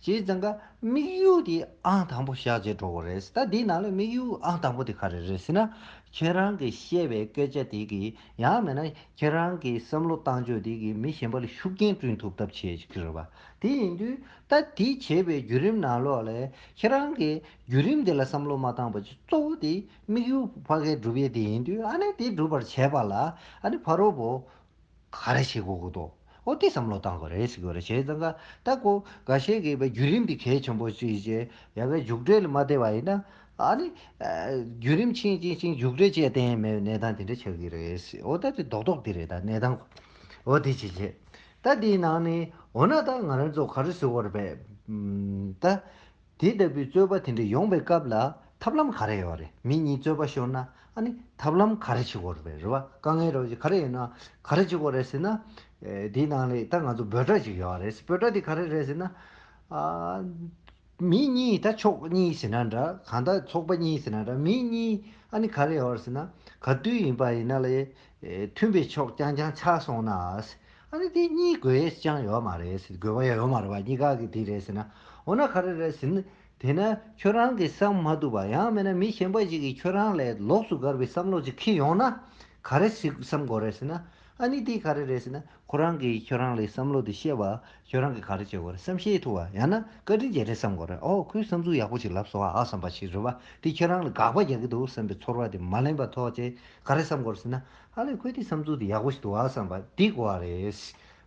ཙང་ཀ་དམིགས་ཡུལ་དེ་ཨང་དང་པོ་བཞག་བྱས་འགྲོ་དགོས་རེད། ད་འདིའི་ནང་ལ་དམིགས་ཡུལ་ཨང་དང་པོ་དེ་ག་རེ་རེད་ཟེར་ན། ཁྱེད་རང་གིས་བཤད་པའི་སྐད་ཆ་དེ་གིས། ཡང་མིན་ན་ཁྱེད་རང་གི་བསམ་བློ་བཏང་ཕྱོགས་དེ་གིས་མི་གཞན་པ་ལ་ཤུགས་རྐྱེན་བསྐྲུན་ཐུབ་ཐབས་བྱེད་ཀྱི་རེད་པ། དེ་ཡིན་དུས་ད་དེ་བྱེད་པའི་བརྒྱུད་རིམ་ནང་ལོགས་ལ་ཁྱེད་རང་གིས་བརྒྱུད་རིམ་དེ་ལ་བསམ་བློ་མ་བཏང་བ་ཅིག་གཙོ་བོ་དེ་དམིགས་ཡུལ་ཕ་གིར་སྒྲུབ་ཡས་དེ་ཡིན་དུས། ཨ་ནི་དེ་སྒྲུབ་པར་བྱེད་པ་ལ་ཨ་ནི་ཕ་རོལ་པོ་ག་རེ་བྱེད་དགོས་ཀྱི་འདུག་འོ་དེ་བསམ་བློ་བཏང་དགོས་རེད་ཟེར་དགོས་རེད། བྱས་ཙང་ཀ་ད་ཁོ་འགའ་ཤས་ཀྱིས་བརྒྱུད་རིམ་དེ་གལ་ཆེན་པོ་ཅིག་བྱས། ཡ་གི་མཇུག་འབྲས་ལ་མ་བལྟས་པ་ཡིན་ན། ཨ་ནི་ཨ་བརྒྱུད་རིམ་ཕྱིན་ཕྱིན་ཕྱིན་མཇུག་འབྲས་ཅིག་བསྟན་མེད་པའི་གནས་སྟངས་དེ་འདྲ་ཆགས་ཀྱི་རེད། འོ་ད་དེ་རྡོག་རྡོག་དེ་རེད། ད་གནས་སྟངས་ཁོ། འོ་དེ་བྱས་བྱས། ད་དེའི་ནང་ནས་འོ་ན་ད་ང་རང་ཚོ་ག་རེ་ཟེར་དགོས་རེད་པས། ཨམ། ད་དེ་ལྟ་བུའི་རྩོད་པ་དེ་འདྲ་ཡོང་པའི་སྐབས་ལ་ཐབས་ལམ་ག་རེ་ཡོད་རེད། མི་གཉིས་རྩོད་པ་ཤོར་ན་ཨ་ནི་ཐབས་ལམ་ག་རེ་བྱེད་དགོས་རེད་པས། རེད་པ། དཀའ་ངལ་རོགས་ཀྱི་ག་རེ་ཡོད་ན་ག་རེ་བྱེད་དགོས་རེད་ཟེར་ན། ཨེ། དེའི་ནང་ལ་ད་ང་ཚོ་འབོད་སྒྲ་ཅིག་ཡོད་རེད། འབོད་སྒྲ་དེ་ག་རེ་རེད་ཟེར་ན། ཨ། མི་གཉིས། ད་ཕྱོགས་གཉིས་ཟེར་ན་འདྲ། གང་ལྟར་ཚོགས་པ་གཉིས་ཟེར་ན་འདྲ། མི་གཉིས་ཨ་ནི་ག་རེ་ཡོད་རེད་ཟེར་ན། ག་དུས་ཡིན་པ་ཡིན་ན་ལས། ཨེ། མཐུན་པའི་ཕྱོགས་རྐྱང་རྐྱང་ཆགས་སོང་ན། ཨ་ནི་དེ་གཉིས་དགོས་ཡས་ཅང་ཡོད་མ་རེད། དགོས་པ་ཡང་ཡོད་མ་རེད་པ། གཉིས་ཀ་གི་དེ་རེད་ཟེར་ན། འོ་ན་ག་རེ་རེད་ཟེར་ན། དེས་ན་ཁྱོད་རང་གིས་བསམ་མ་ཐུབ་པ། ཡང་མིན་ན་མི་གཞན་པ་ཞིག་གིས་ཁྱོད་རང་ལས་ལོགས་སུ་བཀར་བའི་བསམ་བློ་ཅིག་འཁྱེར་ཡོང་ན། ག་རེ་ཞིག་བསམ་དགོས་རེད་ཟེར་ན། ཨ་ནི་དེ་ག་རེ་རེད་ཟེར་ན། ཁོ་རང་གིས་ཁྱོད་རང་ལ་བསམ་བློ་དེ་བཤད་པ། ཁྱོད་རང་གིས་ག་རེ་བྱེད་དགོས་རེད། བསམ་ཤེས་ཐུབ་པ། ཡང་ན་བཀའ་དྲིན་རྗེས་དྲན་བསམ་དགོས་རེད། ཨོ། ཁོས་བསམ་ཚུལ་ཡག་པོ་ཞིག་ལབ་སོང་ཨ་བསམ་པ་ཞིག་རེད་པ། དེ་ཁྱོད་རང་ལ་དགག་པ་རྒྱག་གི་འདུག་བསམ་པའི་ཚོར་བ་དེ་མ་ལེན་པ་ཐོག་བྱས་ག་རེ་བསམ་དགོས་རེད་ཟེར་ན། ཨ་ལས། ཁོའི་དེ་བསམ་ཚུལ་དེ་ཡག་པོ་ཞིག་འདུག་ཨ་བསམ་པ་དེ་དགོས་པ་རེད།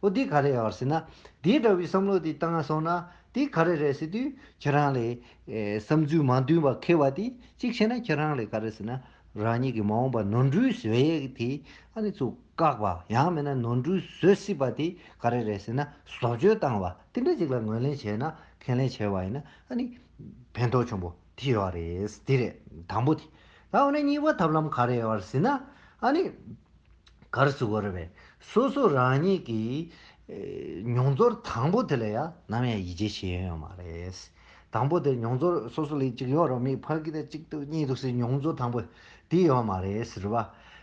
ཨོ། དེ་ག་རེ་ཡོད་རེད་ཟེར་ན། དེ་འདྲ་བའི་བསམ་བློ་དེ་བཏང་སོང་ན། དེ་ག་རེ་རེད་ཟེར་དུས་ཁྱེད་རང་ལས་ཨེ་བསམ་ཚུལ་མ་མཐུན་པ་འཁྱེར་བ་དེ་གཅིག་བྱས་ན་ཁྱེད་རང་ལས་ག་རེ་ཟེར་ན་རང་ཉིད་ཀྱི་མ་འོངས་པ་ནོར་འཁྲུལ་བཟོ་ཡས་དེ་ཨ་ནི་ཚུར་བཀག་པ་ཡང་མིན་ན་ནོར་འཁྲུལ་བཟོ་སྲིད་པ་དེ་ག་རེ་རེད་ཟེར་ན་བཟོ་བཅོས་བཏང་བ་དེ་འདྲ་ཅིག་ལ་ངོས་ལེན་བྱས་ན་ཁས་ལེན་བྱས་པ་ཡིན་ན་ཨ་ནི་ཕན་ཐོགས་ཆེན་པོ་དེ་ཡོད་རེད། དེ་རེད། དང་པོ་དེ། ད་འོ་ན་གཉིས་པ་ཐབས་ལམ་ག་རེ་ཡོད་རེད་ཟེར་ན་ཨ་ནི། ག་རེ་ཟེར་དགོས་རེད་པས། སོ་སོ་རང་ཉིད་ཀྱི་ཨེ་མྱོང་ཚོར་དང་པོ་དེ་ལ་ཡང་ནམ་ཡང་ཡིད་ཆེས་བྱེད་ཡོད་མ་རེད། དང་པོ་དེ་མྱོང་ཚོར་སོ་སོ་ལ་གཅིག་ཡོད་རེད། མི་ཕ་གི་དེ་གཅིག་ཏུ་གཉིས་འདུག་ཟེར་མྱོང་ཚོར་དང་པོ་དེ་ཡོད་མ་རེད་ཟེར་བ།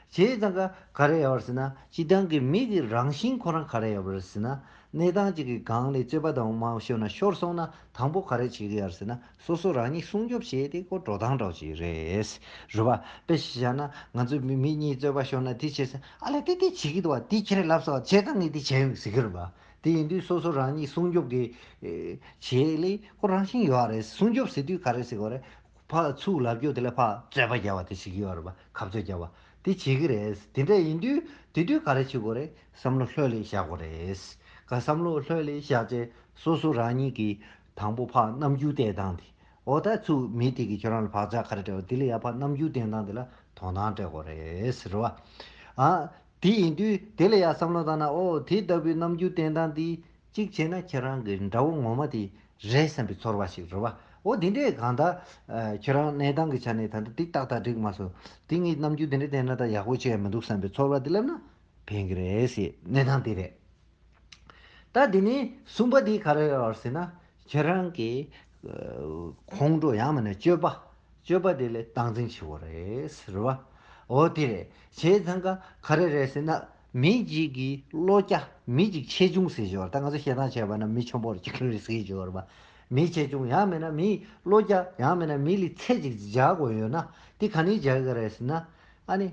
བྱས་ཙང་ཀ་ག་རེ་ཡོད་རེད་ཟེར་ན་སྤྱིར་བཏང་གི་མི་གི་རང་བཞིན་ཁོ་རང་ག་རེ་ཡོད་རེད་ཟེར་ན་གནས་སྟངས་གཅིག་གི་སྒང་ལ་རྩོད་པ་དང་མ་ཤོར་ན་ཤོར་སོང་ན་དང་པོ་ག་རེ་བྱེད་ཀྱི་ཡོད་རེད་ཟེར་ན། སོ་སོ་རང་ཉིད་སྲུང་སྐྱོབ་བྱེད་དེ་ཁོ་འགྲོ་སྟངས་འདྲ་བོ་ཅིག་རེད། རེད་བ། དཔེ་ཞིག་བཞག་ན་ང་ཚོ་མི་མི་གཉིས་རྩོད་པ་ཤོར་ན་དེ་བྱས་ཟེར་ཨ་ལས་དེ་དེ་བྱེད་ཀྱི་འདུག་བ། དེ་ཁྱེད་རང་ལབ་སོང་བ་བྱས་ཙང་ངས་དེ་བྱས་ཡོང་ཟེར་གྱི་རེད་བ། དེ་ཡིན་དུས་སོ་སོ་རང་ཉིད་སྲུང་སྐྱོབ་ཀྱི་ཨེ་བྱེད་ལས་ཁོ་རང་བཞིན་ཡོད་རེད། སྲུང་སྐྱོབ་ཟེར་དུས་ག་རེ་ཟེར་དགོས་རེད། ཕར་ཚུར་ལབ་རྒྱུ་དེ་ལ་ཕར་རྩོད་པ་རྒྱག་པ་དེ་བྱེད་ཀྱི་ཡོད་རེད་བ། ཁ་རྩོད་རྒྱག་པ་དེ་བྱེད་ཀྱི་རེད། དེ་འདྲ་ཡིན་དུས་དེ་དུས་ག་རེ་བྱེད་དགོས་རེད། བསམ་བློ་ལྷོད་ལྷོད་བཞག་དགོས་རེད། ག་བསམ་བློ་ལྷོད་ལྷོད་བཞག་བྱས་སོ་སོ་རང་ཉིད་ཀྱི་དང་པོ་ཕར་རྣམ་འགྱུར་བསྟན་སྟངས་དེ། འོ་ད་ཚུར་མི་དེ་གིས་ཁྱོད་རང་ལ་བག་ཆགས་ག་རེ་སྤྲད་པ་དེ་ལ་ཡ་ཕར་རྣམ་འགྱུར་བསྟན་སྟངས་དེ་ལ་དོ་སྣང་སྤྲད་དགོས་རེད་ཟེར་བ། ཨ། དེ་ཡིན་དུས་དེ་ལ་ཡ་བསམ་བློ་བཏང་ན་ཨོ་དེ་ལྟ་བུའི་རྣམ་འགྱུར་བསྟན་སྟངས་དེ་གཅིག་བྱས་ན་ཁྱེད་རང་གི་དགྲ་བོ་ངོ་མ་དེ་རེད་བསམ་པའི་ཚོར་བ་ཞིག་རེད་བ། ཨོ་དེ་འདྲས་གང་ལྟར་ཨ་ཁྱོད་རང་གནས་སྟངས་ཀྱི་ཆ་ནས་ད་ལྟ་དེ་ཏག་ཏག་འགྲིག་མ་སོང་། དེ་ངས་རྣམ་འགྱུར་དེ་འདྲས་བསྟན་ན་ད་ཡག་པོ་བྱས་མི་འདུག་བསམ་པའི་ཚོར་བ་དེ་སླེབས་ན་ཕན་གི་རེད་ཟེར། གནས་སྟངས་དེ་རེད། ད་འདི་ནི་གསུམ་པ་འདི་ག་རེ་ཡོད་ཟེར་ན་ཁྱེད་རང་གི་ཨ་ཁོང་ཁྲོ་ཡང་མིན་ན་སྤྱོད་པ། སྤྱོད་པ་དེ་ལ་སྟངས་འཛིན་བྱེད་དགོས་རེད་ཟེར་བ། འོ་དེ་རེད། བྱས་ཙང་ཀ་ག་རེ་རེད་ཟེར་ན་མི་གཅིག་གི་བློ་རྒྱ་མི་གཅིག་ཆེ་ཆུང་ཟེར་ཞོར་ད་ང་ཚོ་བཤད་སྟངས་བྱས་པ་ན་མི་ཆེན་པོ་རེད་ཆེ་ཆུང་རེད་ཟེར་ཞོར་བ། མི་ཆེ་ཆུང་ཡང་མིན་ན་མི་བློ་རྒྱ་ཡང་མིན་ན་མི་ལ་ཚད་ཅིག་སྦྱར་དགོས་ཡོད་ན་དེ་ག་ནས་སྦྱར་གི་རེད་ཟེར་ན། ཨ་ནི་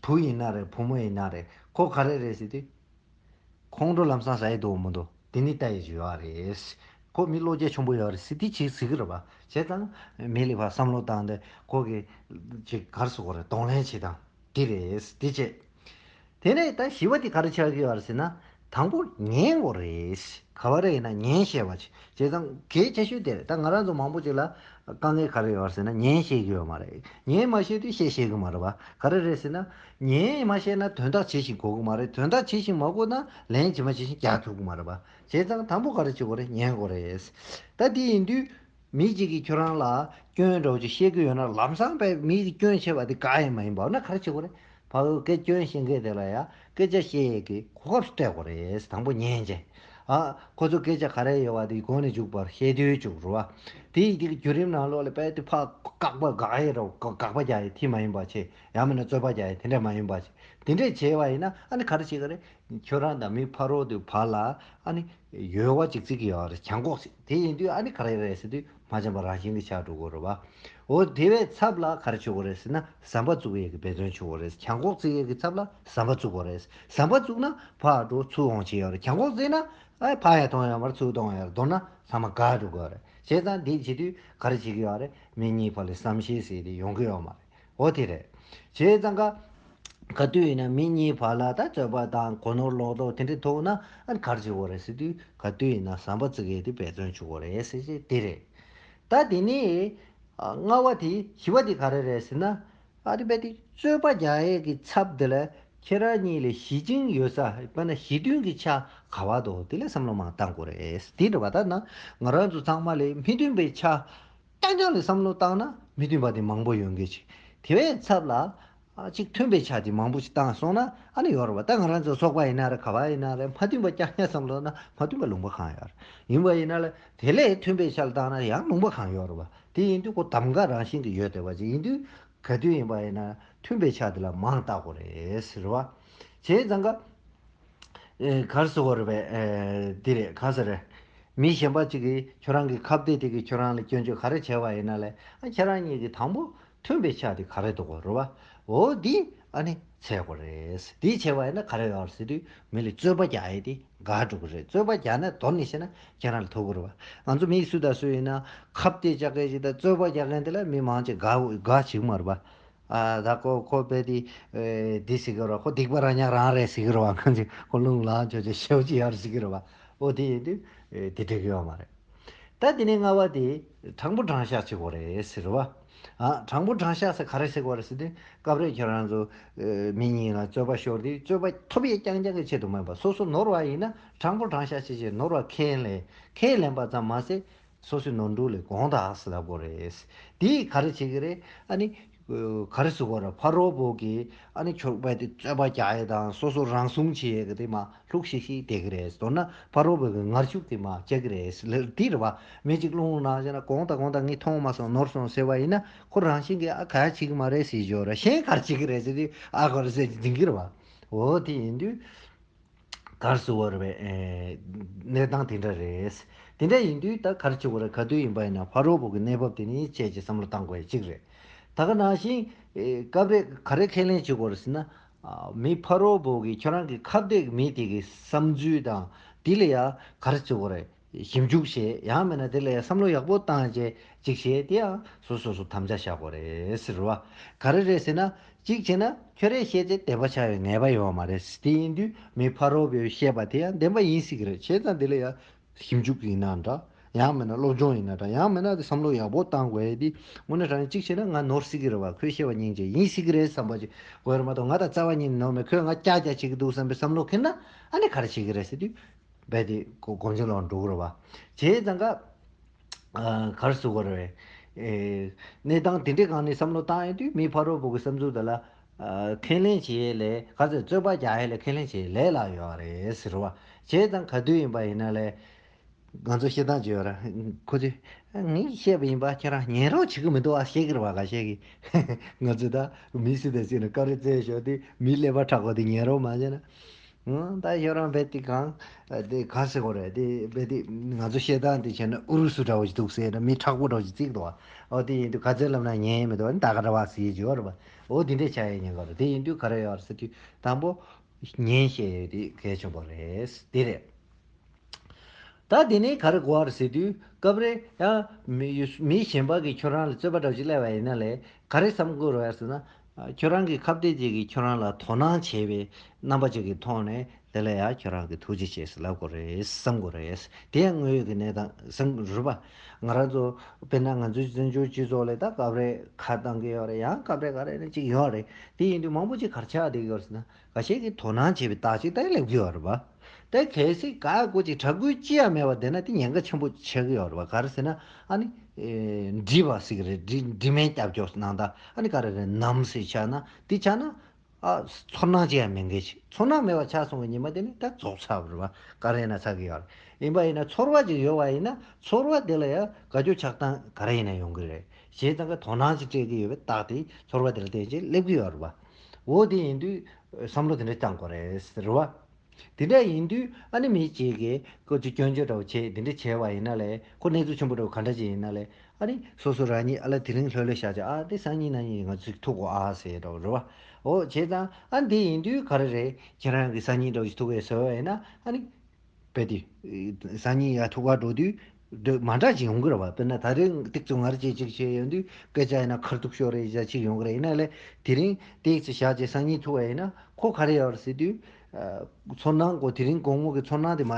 བུ་ཡིན་ན་རེད་བུ་མོ་ཡིན་ན་རེད་ཁོ་ག་རེ་རེད་ཟེར་དུས། ཁོང་ཁྲོ་ལམ་སང་ཟ་ཡི་འདུག་མི་འདུག་དེ་ནི་ལྟ་ཡི་ཡོད་རེད། ཁོ་མི་བློ་སྐྱེད་ཆེན་པོ་ཡོད་རེད་ཟེར་དེ་ཅིག་ཟེར་གི་རེད་པ། བྱས་ཙང་མི་ལ་ཕར་བསམ་བློ་བཏང་སྟེ་ཁོ་གི་ཅིག་གར་སོ་གོ་རེད་གདོང་ལེན་བྱེད་སྟངས་དེ་རེད་དེ་བྱས། དེ་ནས་ད་བཞི་པ་དེ་ག་རེ་ཆགས་ཀྱི་ཡོད་རེད་ཟེར་ན་དང་པོ་ཉན་དགོས་རེད། ག་བ་རེ་ཡིན་ན་ཉན་ཤེས་པ་བྱེད། བྱས་ཙང་གལ་ཆེ་ཤོས་དེ་རེད། ད་ང་རང་ཚོ་མང་པོ་ཅིག་ལ་དཀའ་ངལ་ག་རེ་ཡོད་རེད་ཟེར་ན་ཉན་ཤེས་ཀྱི་ཡོད་མ་རེད། ཉན་མ་ཤེས་དུས་བཤད་ཤེས་ཀྱི་མ་རེད་པ། ག་རེ་རེད་ཟེར་ན། ཉན་མ་ཤེས་ན་དོན་དག་བྱེད་བཞིན་གོ་གི་མ་རེད། དོན་དག་བྱེད་བཞིན་མ་གོ་ན་ལན་ཇི་མ་ཇི་བཞིན་རྒྱག་ཐུབ་ཀྱི་མ་རེད་པ། བྱས་ཙང་དང་པོ་ག་རེ་བྱེད་དགོས་རེད། ཉན་དགོས་རེད། ད་དེ་ཡིན་དུས་མི་གཅིག་གིས་ཁྱོད་རང་ལ་སྐྱོན་འདྲ་བོ་ཅིག་བཤད་ཀྱི་ཡོད་ན་ལམ་སང་པས་མི་གི་སྐྱོན་བཤད་པ་དེ་དགའ་ཡི་མ་ཡིན་པ་ན་ག་རེ་བྱེད་དགོས་རེད། ཕ་གི་སྐད་སྐྱོན་བཤད་མཁན་དེ་ལ་ཡ་སྐད་ཆ་བཤད་ཡས་ཀྱི་གོ་སྐབས་སྤྲད་དགོས་རེད། དང་པོ་ཉན་བྱས། ཨ་ཁོ་ཚོ་སྐད་ཆ་ག་རེ་ཡོད་པ་དེ་གོང་ནས་མཇུག་བར་བཤད་དུས་བཅུག་རུ་བ། དེ་ཡི་དེ་གི་བརྒྱུད་རིམ་ནང་ལོགས་ལ་དཔེ་དེ་ཕ་བཀག་པ་དགག་ཡས་རོ་དགག་པ་རྒྱག་ཡས་དེ་མ་ཡིན་པ་བྱས། ཡང་མིན་ན་རྩོད་པ་རྒྱག་ཡས་དེ་འདྲ་མ་ཡིན་པ་བྱས། དེ་འདྲས་བྱས་པ་ཡིན་ན་ཨ་ནི་ག་རེ་བྱེད་ག་རེད། ཁྱོད་རང་དང་མི་ཕ་རོལ་དུ་བར་ལ་ཨ་ནི་ཡོལ་བ་ཅིག་བརྩི་གི་ཡོད་རེད། གྱང་གོག་ཅིག་དེ་ཡིན་དུས་ཨ་ནི་ག་རེ་རེད་ཟེར་དུས་མ་འཆམ་པ་རང་བཞིན་གྱི་ཆགས་འགྲོ་གི་རེད་བ། འོ་དེ་བས་ཚབ་ལ་ག་རེ་བྱེད་དགོས་རེད་ཟེར་ན་ཟམ་པ་བཙུགས་ཡས་ཀྱི་འབད་བརྩོན་བྱེད་དགོས་རེད། གྱང་གོག་བརྩི་ཡས་ཀྱི་ཚབ་ལ་ཟམ་པ་བཙུགས་དགོས་རེད། ཟམ་པ་བཙུགས་ན་ཕར་འགྲོ་ཚུར་འོང་བྱེད་ཡོད་རེད། གྱང་གོག་བརྩིས་ན། ཨ་ཕར་ཡང་གཏོང་ཡོད་མ་རེད། ཚུར་གཏོང་ཡོད་རེད། མདོར་ན་ཚང་མ་འགག་འགྲོ་གི་ཡོད་རེད། བྱས་ཙང་འདི་བྱེད་དུས་ག་རེ་བྱེད་ཀྱི་ཡོད་རེད། མི་གཉིས་བར་ལ་བསམ་ཤེས་ཟེར་དེ་ཡོང་གི་ཡོད་མ་རེད། འོ་དེ་རེད། བྱས་ཙང་ཀ་ག་དུས་ཡིན་ན་མི་གཉིས་བར་ལ་ད་རྩོད་པ་དང་གོ་ནོར་ལོག་རྟོག་དེ་འདྲ་ཐུག་ན་ཨ་ག་རེ་བྱེད་དགོས་རེད་ཟེར་དུས་ག་དུས་ཡིན་ན་ཟམ་པ་བརྩི་གི་དེ་འབད་བརྩོན་བྱེད་དགོས་རེད་ཟེར་ཅིག་དེ་རེད། ད་དེ་ནས་ཨ་ལྔ་བ་དེ་བཞི་བ་དེ་ག་རེ་རེད་ཟེར་ན། ཨ་རི་པའི་དེ་རྩོད་པ་རྒྱག་ཡས་ཀྱི་ཚབ་དེ་ལ་ཁྱེད་རང་གཉིས་ལ་ཞི་འཇིང་ཡོད་ས་དཔེར་ན་ཞི་མཐུན་གྱི་ཆ་ག་བ་འདུག་དེ་ལ་བསམ་བློ་མང་བཏང་དགོས་རེད། དེ་འདྲ་བ་ད་ན་ང་རང་ཚོ་ཚང་མ་ལ་མི་མཐུན་པའི་ཆ་རྐྱང་རྐྱང་ལ་བསམ་བློ་བཏང་ན་མི་མཐུན་པ་དེ་མང་པོ་ཡོང་གི་ཅིག་དེ་བས་ཚབ་ལ་ཨ་གཅིག་མཐུན་པའི་ཆ་དེ་མང་པོ་ཞིག་བཏང་སོང་ན་ཨ་ནི་ཡོད་རེད་བ། ད་ང་རང་ཚོ་ཚོགས་པ་ཡིན་ན་རེད་ག་བ་ཡིན་ན་རེད་མ་མཐུན་པ་རྐྱང་རྐྱང་བསམ་བློ་ན་མ་མཐུན་པ་ལུང་པ་གང་ཡོད་རེད། ཡིན་པ་ཡིན་ན་ལ་དེ་ལས་མཐུན་པའི་ཆ་ལ་བཏང་ན་ཡང་ལུང་པ་གང་ཡོད་རེད་བ། དེ་ཡིན་དུས་ཁོ་གདམ་ག་རང་བཞིན་གྱི་ཡོད་བསྡད་པ་ཅིག་ཡིན་དུས། ག་དུས་ཡིན་པ་ཡིན་ན་མཐུན་པའི་ཆ་དེ་ལ་མང་བལྟ་དགོས་རེད་ཟེར་བ། བྱས་ཙང་ཀ་ཨེ་ག་རེ་ཟེར་དགོས་རེད་པས། ཨེ་འདི་རེད། ག་ཟེར་རེད། མི་གཞན་པ་གཅིག་གིས་ཁྱོད་རང་གི་ཁ་གཏད་དེ་གིས་ཁྱོད་རང་ལ་སྐྱོན་བརྗོད་ག་རེ་བྱས་པ་ཡིན་ན་ལས་ཨ་ཁྱེད་རང་གཉིས་ཀྱི་དང་པོ་མཐུན་པའི་ཆ་དེ་ག་རེ་འདུག་གོ་རེད་བ། འོ་འདི་ཨ་ནི་འཚོལ་དགོས་རེད། འདི་བྱས་པ་ཡིན་ན་ག་རེ་ཡོད་རེད་ཟེར་དུས་མི་ལ་རྩོད་པ་རྒྱག་ཡས་དེ། དགའ་འགྲོ་གི་རེད། རྩོད་པ་རྒྱག་ན་མདོར་ནས་བཤད་ན་ཁྱེད་རང་ལ་ཐུག་གི་རེད་བ། ང་ཚོ་མི་སུ་དང་སུ་ཡིན་ན་ཁ་གཏད་བཅག་མཁན་ཞིག་དང་རྩོད་པ་རྒྱག་མཁན་དེ་ལ་མི་མང་ཆེ་དགའ་དགའ་བྱེད་ཀྱི་མ་རེད་བ། ཨ་ད་ཁོ་ཁོ་དཔེ་དེ་ཨེ་འདི་ཟེར་གི་རེད་བ། ཁོ་སྡིག་པ་རང་ཉག་རང་རེད་ཟེར་གི་རེད་བ། ཁོ་ལུང་ལ་ཆོས་ཆོས་ཤེའུ་ཅི་ཡར་ཟེར་གི་རེད་བ། ཨོ་དེ་ཡིན་དུས་ཨེ་དེ་འགྲིག་གི་ཡོད་མ་རེད། ད་དེ་ནས་ལྔ་པ་དེ་དྲང་པོ་དྲང་བཞག་བྱེད་དགོས་རེད་ཟེར་བ། ཨ། དྲང་པོ་དྲང་བཞག་ཟེར་ག་རེ་ཟེར་དགོས་རེད་ཟེར་དུས། སྐབས་རེ་ཁྱོད་རང་ཚོ་ཨ་མི་གཉིས་ལ་རྩོད་པ་ཤོར་དུས་རྩོད་པ་ཐོབ་ཡས་རྐྱང་རྐྱང་གི་ཆེད་དུ་མིན་པ། སོ་སོ་ནོར་བ་ཡིན་ན་དྲང་པོ་དྲང་བཞག་བྱེད་ཅེས་ནོར་བ་ཁས་ལེན། ཁས་ལེན་པ་ཙམ་མ་ཟད། སོ་སོའི་ནོར་འཁྲུལ་ལས་དགོངས་དག་ཟེར་ལབ་དགོས་རེད། དེས་ག་རེ་བྱེད་ཀྱི་རེད། ཨ་ནི་ག་རེ་ཟེར་དགོས་རེད། ཕ་རོལ་པོ་གིས་ཨ་ནི་ཁྱོད་རྦད་དེ་རྩོད་པ་རྒྱག་ཡས་དང་སོ་སོ་རང་སྲུང་བྱེད་ཡས་ཀྱི་དེ་མར་ལྷུག་ཤིག་ཤིག་བསྡད་ཀྱི་རེད། མདོར་ན་ཕ་རོལ་པོ་གི་ངར་ཤུགས་དེ་མར་བཅག་གི་རེད་ལབ་དེ་རེད་བ། མི་གཅིག་རླུང་ནང་བཞིན་ན་དགོངས་དག་དགོངས་དག་ངས་མཐོང་མ་སོང་ནོར་སོང་ཟེར་བ་ཡིན་ན། ཁོ་རང་བཞིན་གྱིས་ཨ་ག་ཡ་བྱེད་ཀྱི་མ་རེད་ཟེར་ཞོར་གཞན་ག་རེ་བྱེད་ཀྱི་རེད་ཟེར་དུས་ཨ་ཁོ་རེ་ཟེར་འཛིན་གྱི་རེད་བ། འོ་དེ་ཡིན་དུས། ག་རེ་ཟེར་དགོས་རེད་པས། ཨེ། གནས་སྟངས་དེ་འདྲ་རེད། དེ་འདྲ་ཡིན་དུས་ད་ག་རེ་བྱེད་དགོས་རེད། ག་དུས་ཡིན་པ་ཡིན་ན་ཕ་རོལ་པོ་གི་གནས་བབ་དེ་ནི་དཔྱད་ཀྱི་བསམ་བློ་བཏང་དགོས་ཡ་གཅིག་རེད། ད་ག་ནང་བཞིན། ཨེ། སྐབས་རེ་ག་རེ་ཁས་ལེན་བྱེད་དགོས་རེད་ཟེར་ན། ཨ། མི་ཕ་རོལ་པོ་གིས་ཁྱོད་རང་གི་ཁ་གཏད་མི་དེ་གི་བསམ་ཚུལ་དང་དེ་ལ་ཡ་ག་རེ་བྱེད་དགོས་རེད། ཞིབ་འཇུག་བྱས། ཡང་མིན་ན་དེ་ལ་ཡང་བསམ་བློ་ཡག་པོ་བཏང་བྱས་ཅིག་བྱས། དེ་ཡང་སོ་སོ་སོ་དམ་བཅའ་བཞག་དགོས་རེད་ཟེར་བ། ག་རེ་རེད་ཟེར་ན། གཅིག་བྱས་ན་ཁྱོད་རས་བཤད་ཚེ་བདེན་པ་ཆགས་ཡོད་ངེས་པ་ཡོད་མ་རེད། དེ་ཡིན་དུས་མི་ཕ་རོལ་པོས་བཤད་པ་དེ་ཡང་བདེན་པ་ཡིན་སྲིད་ཀྱི་རེད། བྱས་ཙང་དེ་ལ་ཡང་ཞིབ་འཇུག་ཡིན་ན་འདྲ། ཡང་མིན་ན་སློབ་སྦྱོང་ཡིན་ན་འདྲ། ཡང་མིན་ན་དེ་བསམ་བློ་ཡག་པོ་བཏང་དགོས་ཡ་དེ། དངོས་གནས་དྲང་གནས་གཅིག་བྱས་ན་ང་ནོར་སྲིད་ཀྱི་རེད་བ། ཁོས་བཤད་པ་སྙིང་རྗེ་ཡིན་སྲིད་ཀྱི་རེད་བསམ་པ་ཅིག་དགོས་རེད་མ་གཏོགས། ང་དང་རྩ་བ་ཉིད་ནས་ནོར་མེད། ཁོས་ང་ཀྱག་ཀྱག་བྱེད་ཀྱི་འདུག་བསམ་པའི་བསམ་བློ་འཁྱེར་ན་ཨ་ནི་ག་རེ་བྱེད་ཀྱི་རེད་ཟེར་དུས། རྦད་དེ་གོ་གོམས་ཆེན་ལོག་འགྲོ་གི་རེད་བ། བྱས་ཙང་ཀ་ཨ། ག་རེ་ཟེར་དགོས་རེད། ཨེ། གནས་སྟངས་དེ་འདྲའི་སྒང་ནས་བསམ་བློ་བཏང་ཡོང་དུས་མི་ཕ་རོལ་པོ་གི་བསམ་ཚུལ་དེ་ལ། ཨ། ཁས་ལེན་བྱེད་ཡས་ལས་ག་ཚོད་རྩོད་པ་རྒྱག་ཡས་ལས་ཁས་ལེན་བྱེད་ཡས་ལས་སླ་ཡོད་རེད་ཟེར་བ། བྱས་ཙང་ག་དུས་ཡིན་པ་ཡིན་ན་ལས། ང་ཚོ་བཤད་སྟངས་ཅིག་ཡོད་ར། ཁོ་ཚོས། ངས་བཤད་པ་ཡིན་པ་ཁྱེད་རང་ཉན་རོགས་བྱེད་ཀྱི་མི་འདུག་ཨ། བཤད་ཀྱི་རེད་བ་ཁ་ཤས་ཀྱིས། ང་ཚོས་ད་མི་སུ་དང་སུ་ནས་བཀའ་འདྲི་བཙལ་ཞོར་དུས་མི་ཀླད་པ་མཁྲེགས་པོ་དེ་ཉན་རོགས་མ་བྱས་ན། ཨང་། ད་ཁྱོད་རང་རྦད་དེ་གང་། དེ་ག་ཟེར་དགོས་རེད། དེ་རྦད་དེ་ང་ཚོ་བཤད་སྟངས་དེ་བྱས་ན་ཨུ་རུ་སུ་འདྲ་བོ་ཞིག་འདུག་ཟེར་ན་མི་མཁྲེགས་པོ་འདྲ་བོ་ཞིག་བརྩི་གི་འདུག་བ། འོ་དེ་ཡིན་དུས་ག་ཚོད་ལབ་ན་ཉན་ཡས་མི་འདུག་ཨ་ནི་ད་ག་འདྲ་བ་ཟེར་གྱི་ཡོད་རེད་བ། འོ་དེ་འདྲས་ཆགས་ཡས་ཉེན་ཁ་རེད། དེ་ཡིན་དུས་ག་རེ་ཡོད་རེད་ཟེར་དུས་དང་པོ། ཉན་ཤེས་ཡས་དེ་གལ་ཆེན་པོ་རེད། དེ་རེད། ད་དེ་ནས་ག་རེ་གོ་བ་རེད་ཟེར་དུས་སྐབས་རེ་ཡང་མི་མི་གཞན་པ་གིས་ཁྱོད་རང་ལ་རྩོད་པ་འདྲ་བོ་ཞིག་སླེབས་པ་ཡིན་ན་ལས་ག་རེ་བསམ་དགོས་རེད་ཟེར་ན། ཁྱོད་རང་གི་ཁ་གཏད་ཅིག་གིས་ཁྱོད་རང་ལ་དོ་སྣང་བྱས་པའི་རྣམ་པ་ཅིག་གི་ཐོག་ནས་དེ་ལ་ཡང་ཁྱོད་རང་གིས་ཐུགས་རྗེ་ཆེ་ཟེར་ལབ་དགོས་རེད་བསམ་དགོས་རེད། དེ་ཡང་དངོས་ཡོད་ཀྱི་གནས་སྟངས་བསམ་རེད་པ། ང་རང་ཚོ་དཔེར་ན་ང་ཚོའི་བཙན་བྱོལ་སྤྱི་ཚོགས་ལ་ད་སྐབས་རེ་ཁ་བཏང་གི་ཡོད་རེད། ཡང་སྐབས་རེ་ག་རེ་ནས་ཅིག་ཡོད་རེད། དེ་ཡིན་དུས་མང་པོ་ཅིག་ག་རེ་ཆགས་བསྡད་ཀྱི་ཡོད་རེད་ཟེར་ན། འགའ་ཤས་ཀྱིས་དོ་སྣང་བྱེད་པའི་རྟགས་ཅིག་ད་སླེབས་ཀྱི་ཡོད་རེད་པ། ད་གལ་སྲིད་ག་གོ་ཅིག་གྲགས་འགུལ་ཅི་ཡང་མེད་པ་བསྡད་ན་དེ་ཉེན་ཁ་ཆེན་པོ་ཆགས་ཀྱི་ཡོད་རེད་པ། ག་རེ་ཟེར་ན་ཨ་ནི། ཨེ། འདྲིས་པ་ཟེར་གྱི་རེད། འདྲི་འདྲི་མེད་སྐྱབས་བཅོལ་ནང་ད་ཨ་ནི་ག་རེ་རེད། ནམ་ཟེར་ཆགས་ན་དེ་ཆགས་ན། ཨ། ཚོར་སྣང་ཅི་ཡང་མེད་མཁན་ཞིག་ཚོར་སྣང་མེད་པ་ཆགས་སོང་བའི་ཉི་མ་དེ་ནི་ད་རྫོགས་ཚར་བ་རེད་པ། ག་རེ་ཡིན་ན་ཆགས་ཀྱི་ཡོད་རེད། ཡིན་པ་ཡིན་ན་ཚོར་བ་ཅིག་ཡོད་པ་ཡིན་ན་ཚོར་བ་དེ་ལ་ཡང་དགའ་སྐྱོ་ཆགས་སྡང་ག་རེ་ཡིན་ན་ཡོང་གི་རེད། བྱས་ཙང་ཀ་དོ་སྣང་ཅིག་སྤྲད་ཀྱི་ཡོད་པའི་རྟགས་དེ་ཚོར་བ་དེ་ལ་བརྟེན་བྱས་སླེབས་ཀྱི་ཡོད་རེད་པ། འོ་དེ་ཡིན་དུས་བསམ་བློ་དེ་འདྲ་བཏང་དགོས་རེད་ཟེར་བ། དེ་འདྲ་ཡིན་དུས་ཨ་ནི་མི་གཅིག་གིས་ཁོ་ཅིག་སྐྱོན་བརྗོད་འདྲ་བོ་བྱས་དེ་འདྲ་བྱས་པ་ཡིན་ན་ལས། ཁོ་གནས་ཚུལ་ཆེན་པོ་འདྲ་བོ་ག་འདྲ་ཅིག་ཡིན་ན་ལས། ཨ་ནི་སོ་སོ་རང་ཉིད་ཨ་ལ་དེ་རིང་ལྷོད་ལྷོད་བཞག་བྱས། ཨ་དེ་སང་ཉིན་གནངས་ཉིན་ང་ཚོ་ཐུག་གོ་ཨ་ཟེར་འདྲ་བོ་རེད་པ། འོ་བྱས་ཙང་ཨ་འདི་ཡིན་དུས་ག་རེ་རེད། ཁྱེད་རང་གིས་སང་ཉིན་འདྲ་བོ་ཞིག་ཐུག་གས་ཟེར་བ་ཡིན་ན་ཨ་ནི། རྦད་དེ། སང་ཉིན་ཡར་ཐུག་གར་འགྲོ་དུས། འདྲ་མ་འདྲ་ཅིག་ཡོང་གི་རེད་པ། དཔེར་ན་ད་རིང་ཏིག་ཙམ་ངར་ཅིག་ཅིག་བྱས་ཡོང་དུས་སྐད་ཆ་ཡིན་ན་ཁ་ཐུག་ཤོར་རེ་ཡ་ཅིག་ཡོང་གི་རེད། ཡིན་ན་ལས་དེ་རིང་ཏིག་ཙམ་བཞག་བྱས་སང་ཉིན་ཐུག་པ་ཡིན་ན་ཁོ་ག་རེ་ཡོད་རེད་ཟེར་དུས། ཚོར་སྣང་གོ་དེ་རིང་དགོང་མོ་གི་ཚོར་སྣང་དེ་མ་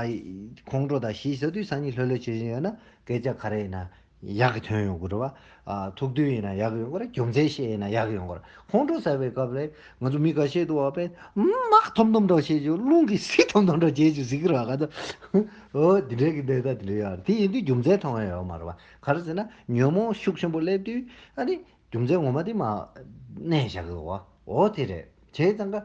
ཁོང་ཁྲོ་དང་ཞི་ཟེར་དུས་སང་ཉིན་ལྷོད་ལྷོད་བྱེད་བཞིན་ཡོད་ན་སྐད་ཆ་ག་རེ་ཡིན་ན་ཡག་གི་ཐོན་ཡོང་གི་རེད་པ། ཨ། ཐུག་དུས་ཡིན་ན་ཡག་གི་ཡོང་གི་རེད། རྒྱུ་མཚན་བཤད་ཡིན་ན་ཡག་གི་ཡོང་གི་རེད། ཁོང་ཁྲོ་ཟ་བའི་སྐབས་ལ་ང་ཚོ་མི་འགའ་ཤས་འདུག་པ། དཔེ་མག་འཐོམ་འཐོམ་འདྲ་བྱེད་ཅིག་རླུང་གིས་སྲི་འཐོམ་འཐོམ་འདྲ་བྱེད་ཅིག་ཟེར་གི་རེད་པ། ག་ཚོད། འོ་དེ་འདྲའི་གི་འདྲ་ད་དེ་འདྲ་ཡོད་རེད། དེ་ཡིན་དུས་རྒྱུ་མཚན་མཐོང་ཡ་ཡོད་མ་རེད་པ། ག་རེ་ཟེར་ན་ཉོན་མོངས་ཤུགས་ཆེན་པོ་སླེབས་དུས་ཨ་ནི་རྒྱུ་མཚན་ངོ་མ་དེ་མར་གནས་བཞག་གི་འདུག་པ། འོ་དེ་རེད། བྱས་ཙང་ཀ་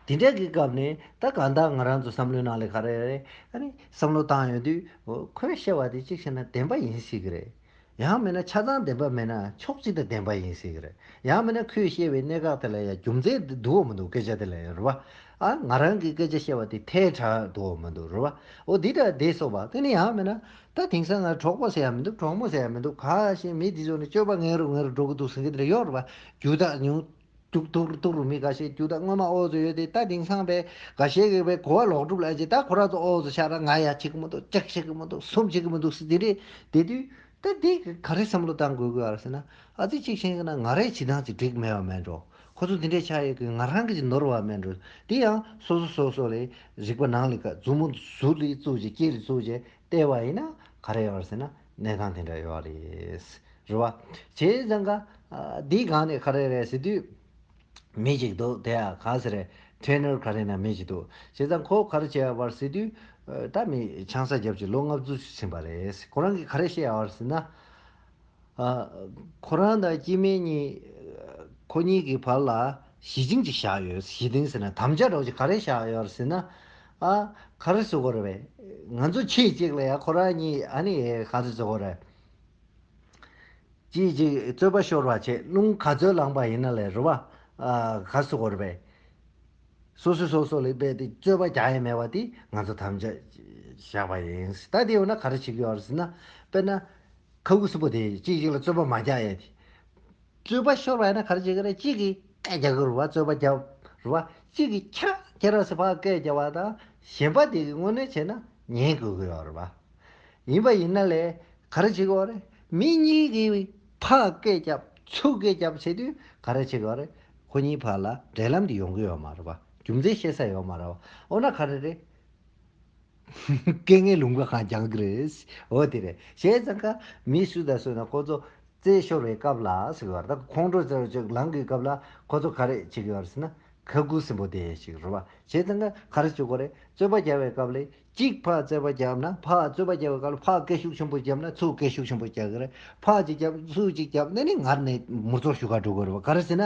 དེ་འདྲ་གི་སྐབས་ནས་ད་གང་ལྟར་ང་རང་ཚོ་བསམ་བློའི་ནང་ལ་ག་རེ་རེད། ཨ་ནི་བསམ་བློ་བཏང་ཡོང་དུས། འོ་ཁོས་བཤད་པ་དེ་གཅིག་བྱས་ན་བདེན་པ་ཡིན་སྲིད་ཀྱི་རེད། ཡང་མིན་ན་ཆ་ཚང་བདེན་པ་མིན་ན་ཕྱོགས་གཅིག་ཏུ་བདེན་པ་ཡིན་སྲིད་ཀྱི་རེད། ཡང་མིན་ན་ཁོས་བཤད་པའི་གནད་འགག་དེ་ལ་ཡང་རྒྱུ་མཚན་འདུག་འདུག་མི་འདུག་སྐད་ཆ་དེ་ལ་ཡང་རེད་པ། ཨ། ང་རང་གིས་སྐད་ཆ་བཤད་པ་དེ་ཐལ་དྲགས་འདུག་མི་འདུག་རེད་པ། འོ་འདི་འདྲ་བསྡད་སོང་པ། དེ་ནས་ཡང་མིན་ན་ད་དེང་སང་ང་གྲོགས་པོ་ཟེར་ཡ་མི་འདུག་གྲོགས་མོ་ཟེར་ཡ་མི་འདུག་ཁ་ཤས་མི་འདི་ཚོ་ནི་སྤྱོད་པ་ངན་རུ་ངན་རུ་འགྲོ་གི་འདུག་ཟེར་མཁན་དེ་འདྲ་ཡོད་རེད་པ། རྒྱུ་དག་ཉུང་། ཏུག་ཏུག་ཏུག་རུ་མི་འགའ་ཤས་རྒྱུ་དག་སྔོན་མ་འོ་ཙམ་ཡོད་དེ་ད་དེང་སང་བས་འགའ་ཤས་ཀྱིས་བས་གོ་བ་ལོག་སྒྲུབ་ལ་ཅིག་ད་ཁོ་རང་ཚོ་འོ་ཙམ་ཤ་ར་ང་ཡ་བྱེད་ཀྱི་མི་འདུག་ཅག་བྱེད་ཀྱི་མི་འདུག་གསུམ་བྱེད་ཀྱི་མི་འདུག་ཟེར་དེ་རེད། དེ་དུས་ད་དེ་ག་རེ་བསམ་བློ་བཏང་དགོས་ཀྱི་ཡོད་རེད་ཟེར་ན། ཨ་ཙི་གཅིག་བྱས་ན་ང་རའི་བྱེད་སྟངས་ཅིག་འགྲིག་མེད་པ་མེད་འགྲོ། ཁོ་ཚོ་དེ་འདྲས་ཆགས་ཡོད་ཀྱི་ང་རང་གི་ཅིག་ནོར་བ་མེད་འགྲོ། དེ་ཡང་སོ་སོ་སོ་སོ་ལས་རིག་པ་ནང་ལས་ཀ་མཛུབ་མོ་ཟུར་ལས་བཙུགས་བྱས་དཀྱིལ་ལས་བཙུགས་བྱས་བལྟས་པ་ཡིན་ན། ག་རེ་ཡོད་རེད་ཟེར་ན་གནས་སྟངས་དེ་འདྲ་ཡོད་རེད། རེད་བ། བྱས་ཙང་ཀ་ཨ་འདིའི་སྒང་ནས་ག་རེ་རེད་ཟེར་དུས། མི་ཅིག་འདུག་དེ་ཡང་ག་ཟེར་རེད། ཊེ་ནར་ག་རེ་ན་མི་ཅིག་འདུག་བྱས་ཙང་ཁོ་ག་རེ་བྱས་ཡོད་པ་རེད་ཟེར་དུས། ཨ་ད་མི་ཆང་ས་བརྒྱབ་ཅིག་ལོ་ལྔ་བཅུ་ཕྱིན་པ་རེད། ཁོ་རང་གིས་ག་རེ་བཤད་ཡོད་རེད་ཟེར་ན། ཨ་ཁོ་རང་དང་སྐྱེ་དམན་གཉིས། ཁོ་གཉིས་ཀྱི་བར་ལ་ཞི་འཇིང་ཅིག་བཞག་ཡོད། ཞི་འཇིང་ཟེར་ན་དམ་བཅའ་འདྲ་བོ་ཅིག་ག་རེ་བཞག་ཡོད་རེད་ཟེར་ན། ཨ་ག་རེ་ཟེར་དགོས་རེད་པས། ང་ཚོ་ཁྱེད་ཅིག་ལ་ཡ་ཁོ་རང་གཉིས་ཨ་ནི་ག་རེ་ཟེར་དགོས་རེད། ཅིག་ཅིག་རྩོད་པ་ཤོར་བ་བྱས་རླུང་ག་ཚོད་ལངས་པ་ཡིན་ན་ལས་རེད་བ། ཨ་ག་རེ་ཟེར་དགོས་རེད་པས། སོ་སོ་སོ་སོ་ལ་དཔེ་དེ་རྩོད་པ་རྒྱག་ཡ་མེད་པ་དེ་ང་ཚོ་དམ་བཅའ་བཞག་པ་ཡིན། ད་དེ་འོ་ན་ག་རེ་བྱེད་ཀྱི་ཡོད་རེད་ཟེར་ན། དཔེར་ན། ཁ་ཁུ་སིམ་པོ་དེ་གཅིག་གཅིག་ལ་རྩོད་པ་མ་རྒྱག་ཡ་དེ། རྩོད་པ་ཤོར་བ་ཡིན་ན་ག་རེ་བྱེད་ཀྱི་རེད། གཅིག་གིས་སྐད་རྒྱག་གི་རེད་བ། རྩོད་པ་རྒྱབ་རེད་བ། གཅིག་གིས་ཁྱེད་རང་ཁྱེད་རང་ཟེར་ཕར་སྐད་རྒྱབ་པ་དང་གཞན་པ་དེ་གིས་དངོས་གནས་བྱས་ན་ཉན་དགོས་ཀྱི་ཡོད་རེད་བ། ཡིན་པ་ཡིན་ན་ལས་ག་རེ་བྱེད་ཀྱི་ཡོད་རེད། མི་གཉིས་ཀྱིས་ཕར་སྐད་རྒྱབ་ཚུར་སྐད་རྒྱབ་བྱེད་དུས་ག་རེ་བྱེད་ཀྱི་ཡོད་རེད། ཁོ་གཉིས་བར་ལ་འབྲེལ་ལམ་དེ་ཡོང་གི་ཡོད་མ་རེད་བ། རྒྱུ་མཚན་ཤེས་ས་ཡོད་མ་རེད་བ། འོ་ན་ག་རེ་རེད། སྐད་ངན་ལུང་པ་གང་རྒྱག་གི་རེད། འོ་དེ་རེད། བྱས་ཙང་ཀ་མི་སུ་དང་སུ་ན་ཁོ་ཚོ་རྩེད་ཤོར་བའི་སྐབས་ལ་ཟེར་བ་ད་ཁོང་ཁྲོ་ཟེར་བ་ཅིག་ལངས་ཀྱི་སྐབས་ལ་ཁོ་ཚོ་ག་རེ་བྱེད་ཀྱི་ཡོད་རེད་ཟེར་ན་ཁ་ཁུ་སིམ་པོ་དེ་ཞིག་རེད་བ། བྱས་ཙང་ཀ་ག་རེ་བྱེད་དགོས་རེད། རྩོད་པ་རྒྱག་པའི་སྐབས་ལ་གཅིག་ཕར་རྩོད་པ་རྒྱབ་ན་ཕར་རྩོད་པ་རྒྱག་པའི་སྐབས་ལ་ཕར་སྐད་ཤུགས་ཆེན་པོ་རྒྱབ་ན་ཚུར་སྐད་ཤུགས་ཆེན་པོ་རྒྱག་གི་རེད། ཕར་གཅིག་རྒྱབ་ཚུར་གཅིག་རྒྱབ་ནས་ནི་ངར་ནས་མུར་ཚོགས་ཞུ་ག་འགྲོ་དགོས་རེད་བ། ག་རེ་ཟེར་ན་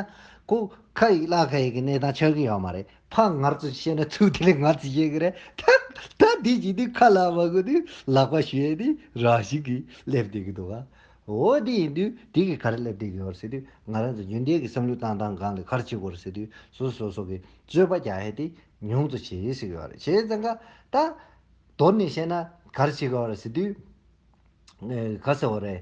ཁོ་ཁ་ཡི་བླ་ཁ་ཡི་གི་གནས་སྟངས་ཆགས་ཀྱི་ཡོད་མ་རེད། ཕར་ངར་ཙམ་བཤད་ན་ཚུར་དེ་ལས་ངར་ཙམ་བཤད་ཀྱི་རེད། ད་ད་འདི་བྱེད་དུས་ཁ་ལག་མ་དགོས་དུས་ལག་པ་གཞུ་ཡས་དེ་རང་བཞིན་གྱིས་སླེབས་བསྡད་ཀྱི་འདུག་ག་འོ་དེ་ཡིན་དུས་དེ་གིས་ག་རེ་སླེབས་བསྡད་ཀྱི་ཡོད་རེད་ཟེར་དུས་ང་རང་ཚོ་རྒྱུན་ལྡན་གྱི་བསམ་བློ་བཏང་སྟངས་སྒང་ལ་ག་རེ་བྱེད་དགོས་རེད་ཟེར་དུས་སོ་སོ་སོ་སོ་གི་རྩོད་པ་རྒྱག་ཡས་དེ་ཉུང་དུ་བྱེད་ཟེར་གྱི་ཡོད་རེད། བྱས་ཙང་ཀ་ད་མདོར་ནས་བཤད་ན་ག་རེ་བྱེད་དགོས་རེད་ཟེར་དུས། ཨེ་ག་ཟེར་བ་རེད།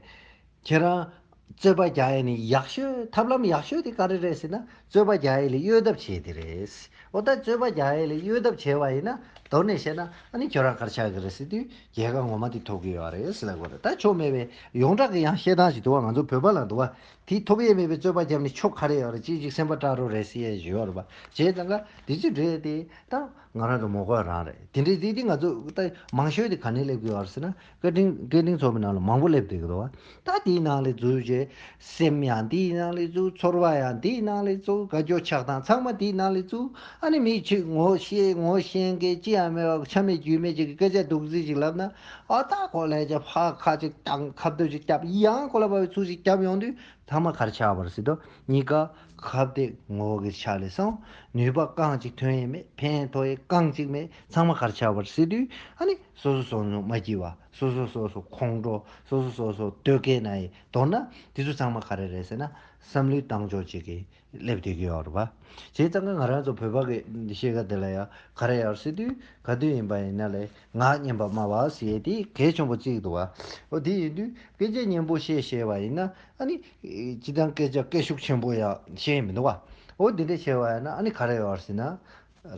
ཁྱེད་རང་རྩོད་པ་རྒྱག་ཡས་ནི་ཡག་ཤོས་ཐབས་ལམ་ཡག་ཤོས་དེ་ག་རེ་རེད་ཟེར་ན་རྩོད་པ་རྒྱག་ཡས་ལ་གཡོལ་ཐབས་བྱས་དེ་རེད། འོ་ད་རྩོད་པ་རྒྱག་ཡས་ལ་གཡོལ་ཐབས་བྱས་པ་ཡིན་ན་མདོར་ནས་བཤད་ན་ཨ་ནི་ཁྱོད་རང་ག་རེ་ཆགས་ཀྱི་རེད་ཟེར་དུས་རྒྱལ་ཁ་ངོ་མ་དེ་ཐོབ་ཀྱི་ཡོད་རེད་ཟེར་ལབ་དགོས་རེད། ད་ཆོ་མེད་པའི་ཡོངས་གྲགས་ཀྱི་ཡང་བཤད་སྟངས་ཤིག་འདུག་བ། ང་ཚོ་བོད་པ་ལ་འདུག་བ། དེ་ཐོབ་ཡས་མེད་པའི་རྩོད་པ་བརྒྱབ་ནས་ཆོ་ག་རེ་ཡོད་རེད། ཅིག་ཅིག་སེམས་པ་སྐྲག་རོགས་རེད་ཟེར་ཡས་ཡོད་རེད་བ། བྱས་ཙང་ཀ་དེ་ཅི་འདྲས་དེ་ད། ང་རང་ཚོ་མོ་གོ་རང་རེད། དེ་འདྲའི་དེ་དེ་ང་ཚོ་ད་མང་ཤོས་དེ་ག་ནས་སླེབས་ཀྱི་ཡོད་རེད་ཟེར་ན་སྐད་འཕྲིན་སྐད་འཕྲིན་ཚོགས་པའི་ནང་ལ་མང་པོ་སླེབས་བསྡད་ཀྱི་འདུག་བ། ད་དེའི་ནང་ལ་འཛུལ་རྗེས་སེམས་ཡང་དེའི་ནང་ལ་འཛུལ། ཚོར་བ་ཡང་དེའི་ནང་ལ་འཛུལ། དགའ་སྐྱོ་ཆགས་སྡང་ཚང་མ་དེའི་ནང་ལ་འཛུལ། ཨ་ནི་མི་ཁྱོད་ངོ་ཤེས་ངོ་ཤེས་མཁན་ཅི་ཡང་མེད་པ་ཆ་མེད་རྒྱུས་མེད་ཅིག་གི་སྐད་ཆ་རྡོག་རྫིས་ཅིག་ལབ་ན་ཨ་ད་ཁོ་ལས་ཀྱང་ཕར་ཁ་ཅིག་བཏང་ཁ་བརྡ་ཅིག་བརྒྱབ་ཡང་ཁོ་ལ་བབས་ཚུར་ཅིག་བརྒྱབ་ཡོང་དུས། ཚང་མ་ག་རེ་ཆགས་པ་རེད་ཟེར་དུས་གཉིས་ཀ་ཁ་གཏད་ངོ་བོ་གི་ཆ་ལས་སོང་། ནུས་པ་རྐང་གཅིག་ཐོན་ཡས་མེད། ཕན་ཐོགས་ཡས་རྐང་གཅིག་མེད། ཚང་མ་ག་རེ་ཆགས་པ་རེད་ཟེར་དུས་ཨ་ནི་སོ་སོ་སོ་སོ་མ་སྐྱིད་པ། སོ་སོ་སོ་སོ་ཁོང་ཁྲོ། སོ་སོ་སོ་སོ་སྟོད་སྐད་ན་ཡི་མདོར་ན་དེ་ཚོ་ཚང་མ་ག་རེ་རེད་ཟེར་ན་བསམ་བློའི་བཏང་ཕྱོགས་གཅིག་གི་སླེབས་བསྡད་ཀྱི་ཡོད་རེད་པ། བྱས་ཙང་ཀ་ང་རང་ཚོ་བོད་པ་གི་གཤིས་ཀ་དེ་ལ་ཡང་ག་རེ་ཡོད་ཟེར་དུས་ག་དུས་ཡིན་པ་ཡིན་ན་ལས་ངག་སྙན་པ་སྨྲ་བ་ཟེར་ཡས་དེ་གལ་ཆེན་པོ་བརྩི་གི་འདུག་བ། འོ་དེ་ཡིན་དུས་སྐད་ཆ་སྙན་པོ་བཤད་ཤེས་པ་ཡིན་ན་ཨ་ནི་སྤྱིར་བཏང་སྐད་ཆ་སྐད་ཤུགས་ཆེན་པོ་ཡང་བཤད་མི་འདུག་བ། འོ་དེ་འདྲ་བཤད་པ་ཡིན་ན་ཨ་ནི་ག་རེ་ཡོད་ཟེར་ན་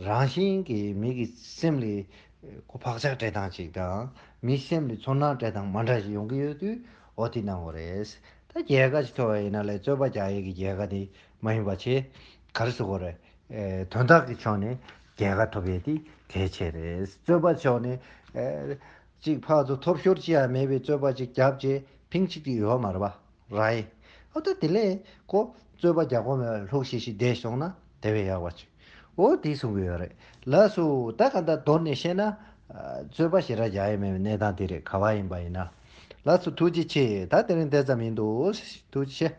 རང་བཞིན་གྱིས་མི་གི་སེམས་ལ་ཁོ་བག་ཆགས་སྤྲད་སྟངས་ཅིག་དང་མི་སེམས་ལ་ཚོར་སྣང་སྤྲད་སྟངས་མ་འདྲ་ཞིག་ཡོང་གི་ཡོད་དུས་འོ་དེ་གནང་དགོས་རེད། ད་རྒྱལ་ཁ་ཅིག་ཐོབ་པ་ཡིན་ན་ལས་རྩོད་པ་རྒྱག་ཡས་ཀྱི་རྒྱལ་ཁ་དེ་མ་ཡིན་པ་བྱས་ག་རེ་ཟེར་དགོས་རེད། ཨེ་དོན་དག་གི་ཕྱོགས་ནས་རྒྱལ་ཁ་ཐོབ་ཡས་དེ་གལ་ཆེ་རེད། རྩོད་པ་ཕྱོགས་ནས་ཨེ་གཅིག་ཕར་ཚུར་ཐོབ་ཤོར་ཅི་ཡང་མེད་པའི་རྩོད་པ་ཅིག་བརྒྱབ་རྗེས་ཕིང་གཅིག་དེ་ཡོད་མ་རེད་པ། རེད། ཨ་ད་དེ་ལས་ཁོ་རྩོད་པ་རྒྱག་གོ་མེད་པར་ལྷུག་ཤིག་ཤིག་བསྡད་སོང་ན་དེ་བས་ཡག་པ་ཅིག་འོ་དེ་གསུང་གི་ཡོད་རེད། ལགས་སོ། ད་ག་ད་མདོར་ནས་བཤད་ན་ཨ་རྩོད་པ་ཞེ་དྲག་རྒྱག་ཡས་མེད་པའི་གནས་སྟངས་དེ་རེད། ག་བ་ཡིན་པ་ཡིན་ན། ལགས་སོ། ཐུགས་རྗེ་ཆེ། ད་དེ་རིང་དེ་ཙམ་ཡིན་འདུག་ཐུགས་རྗེ་ཆེ།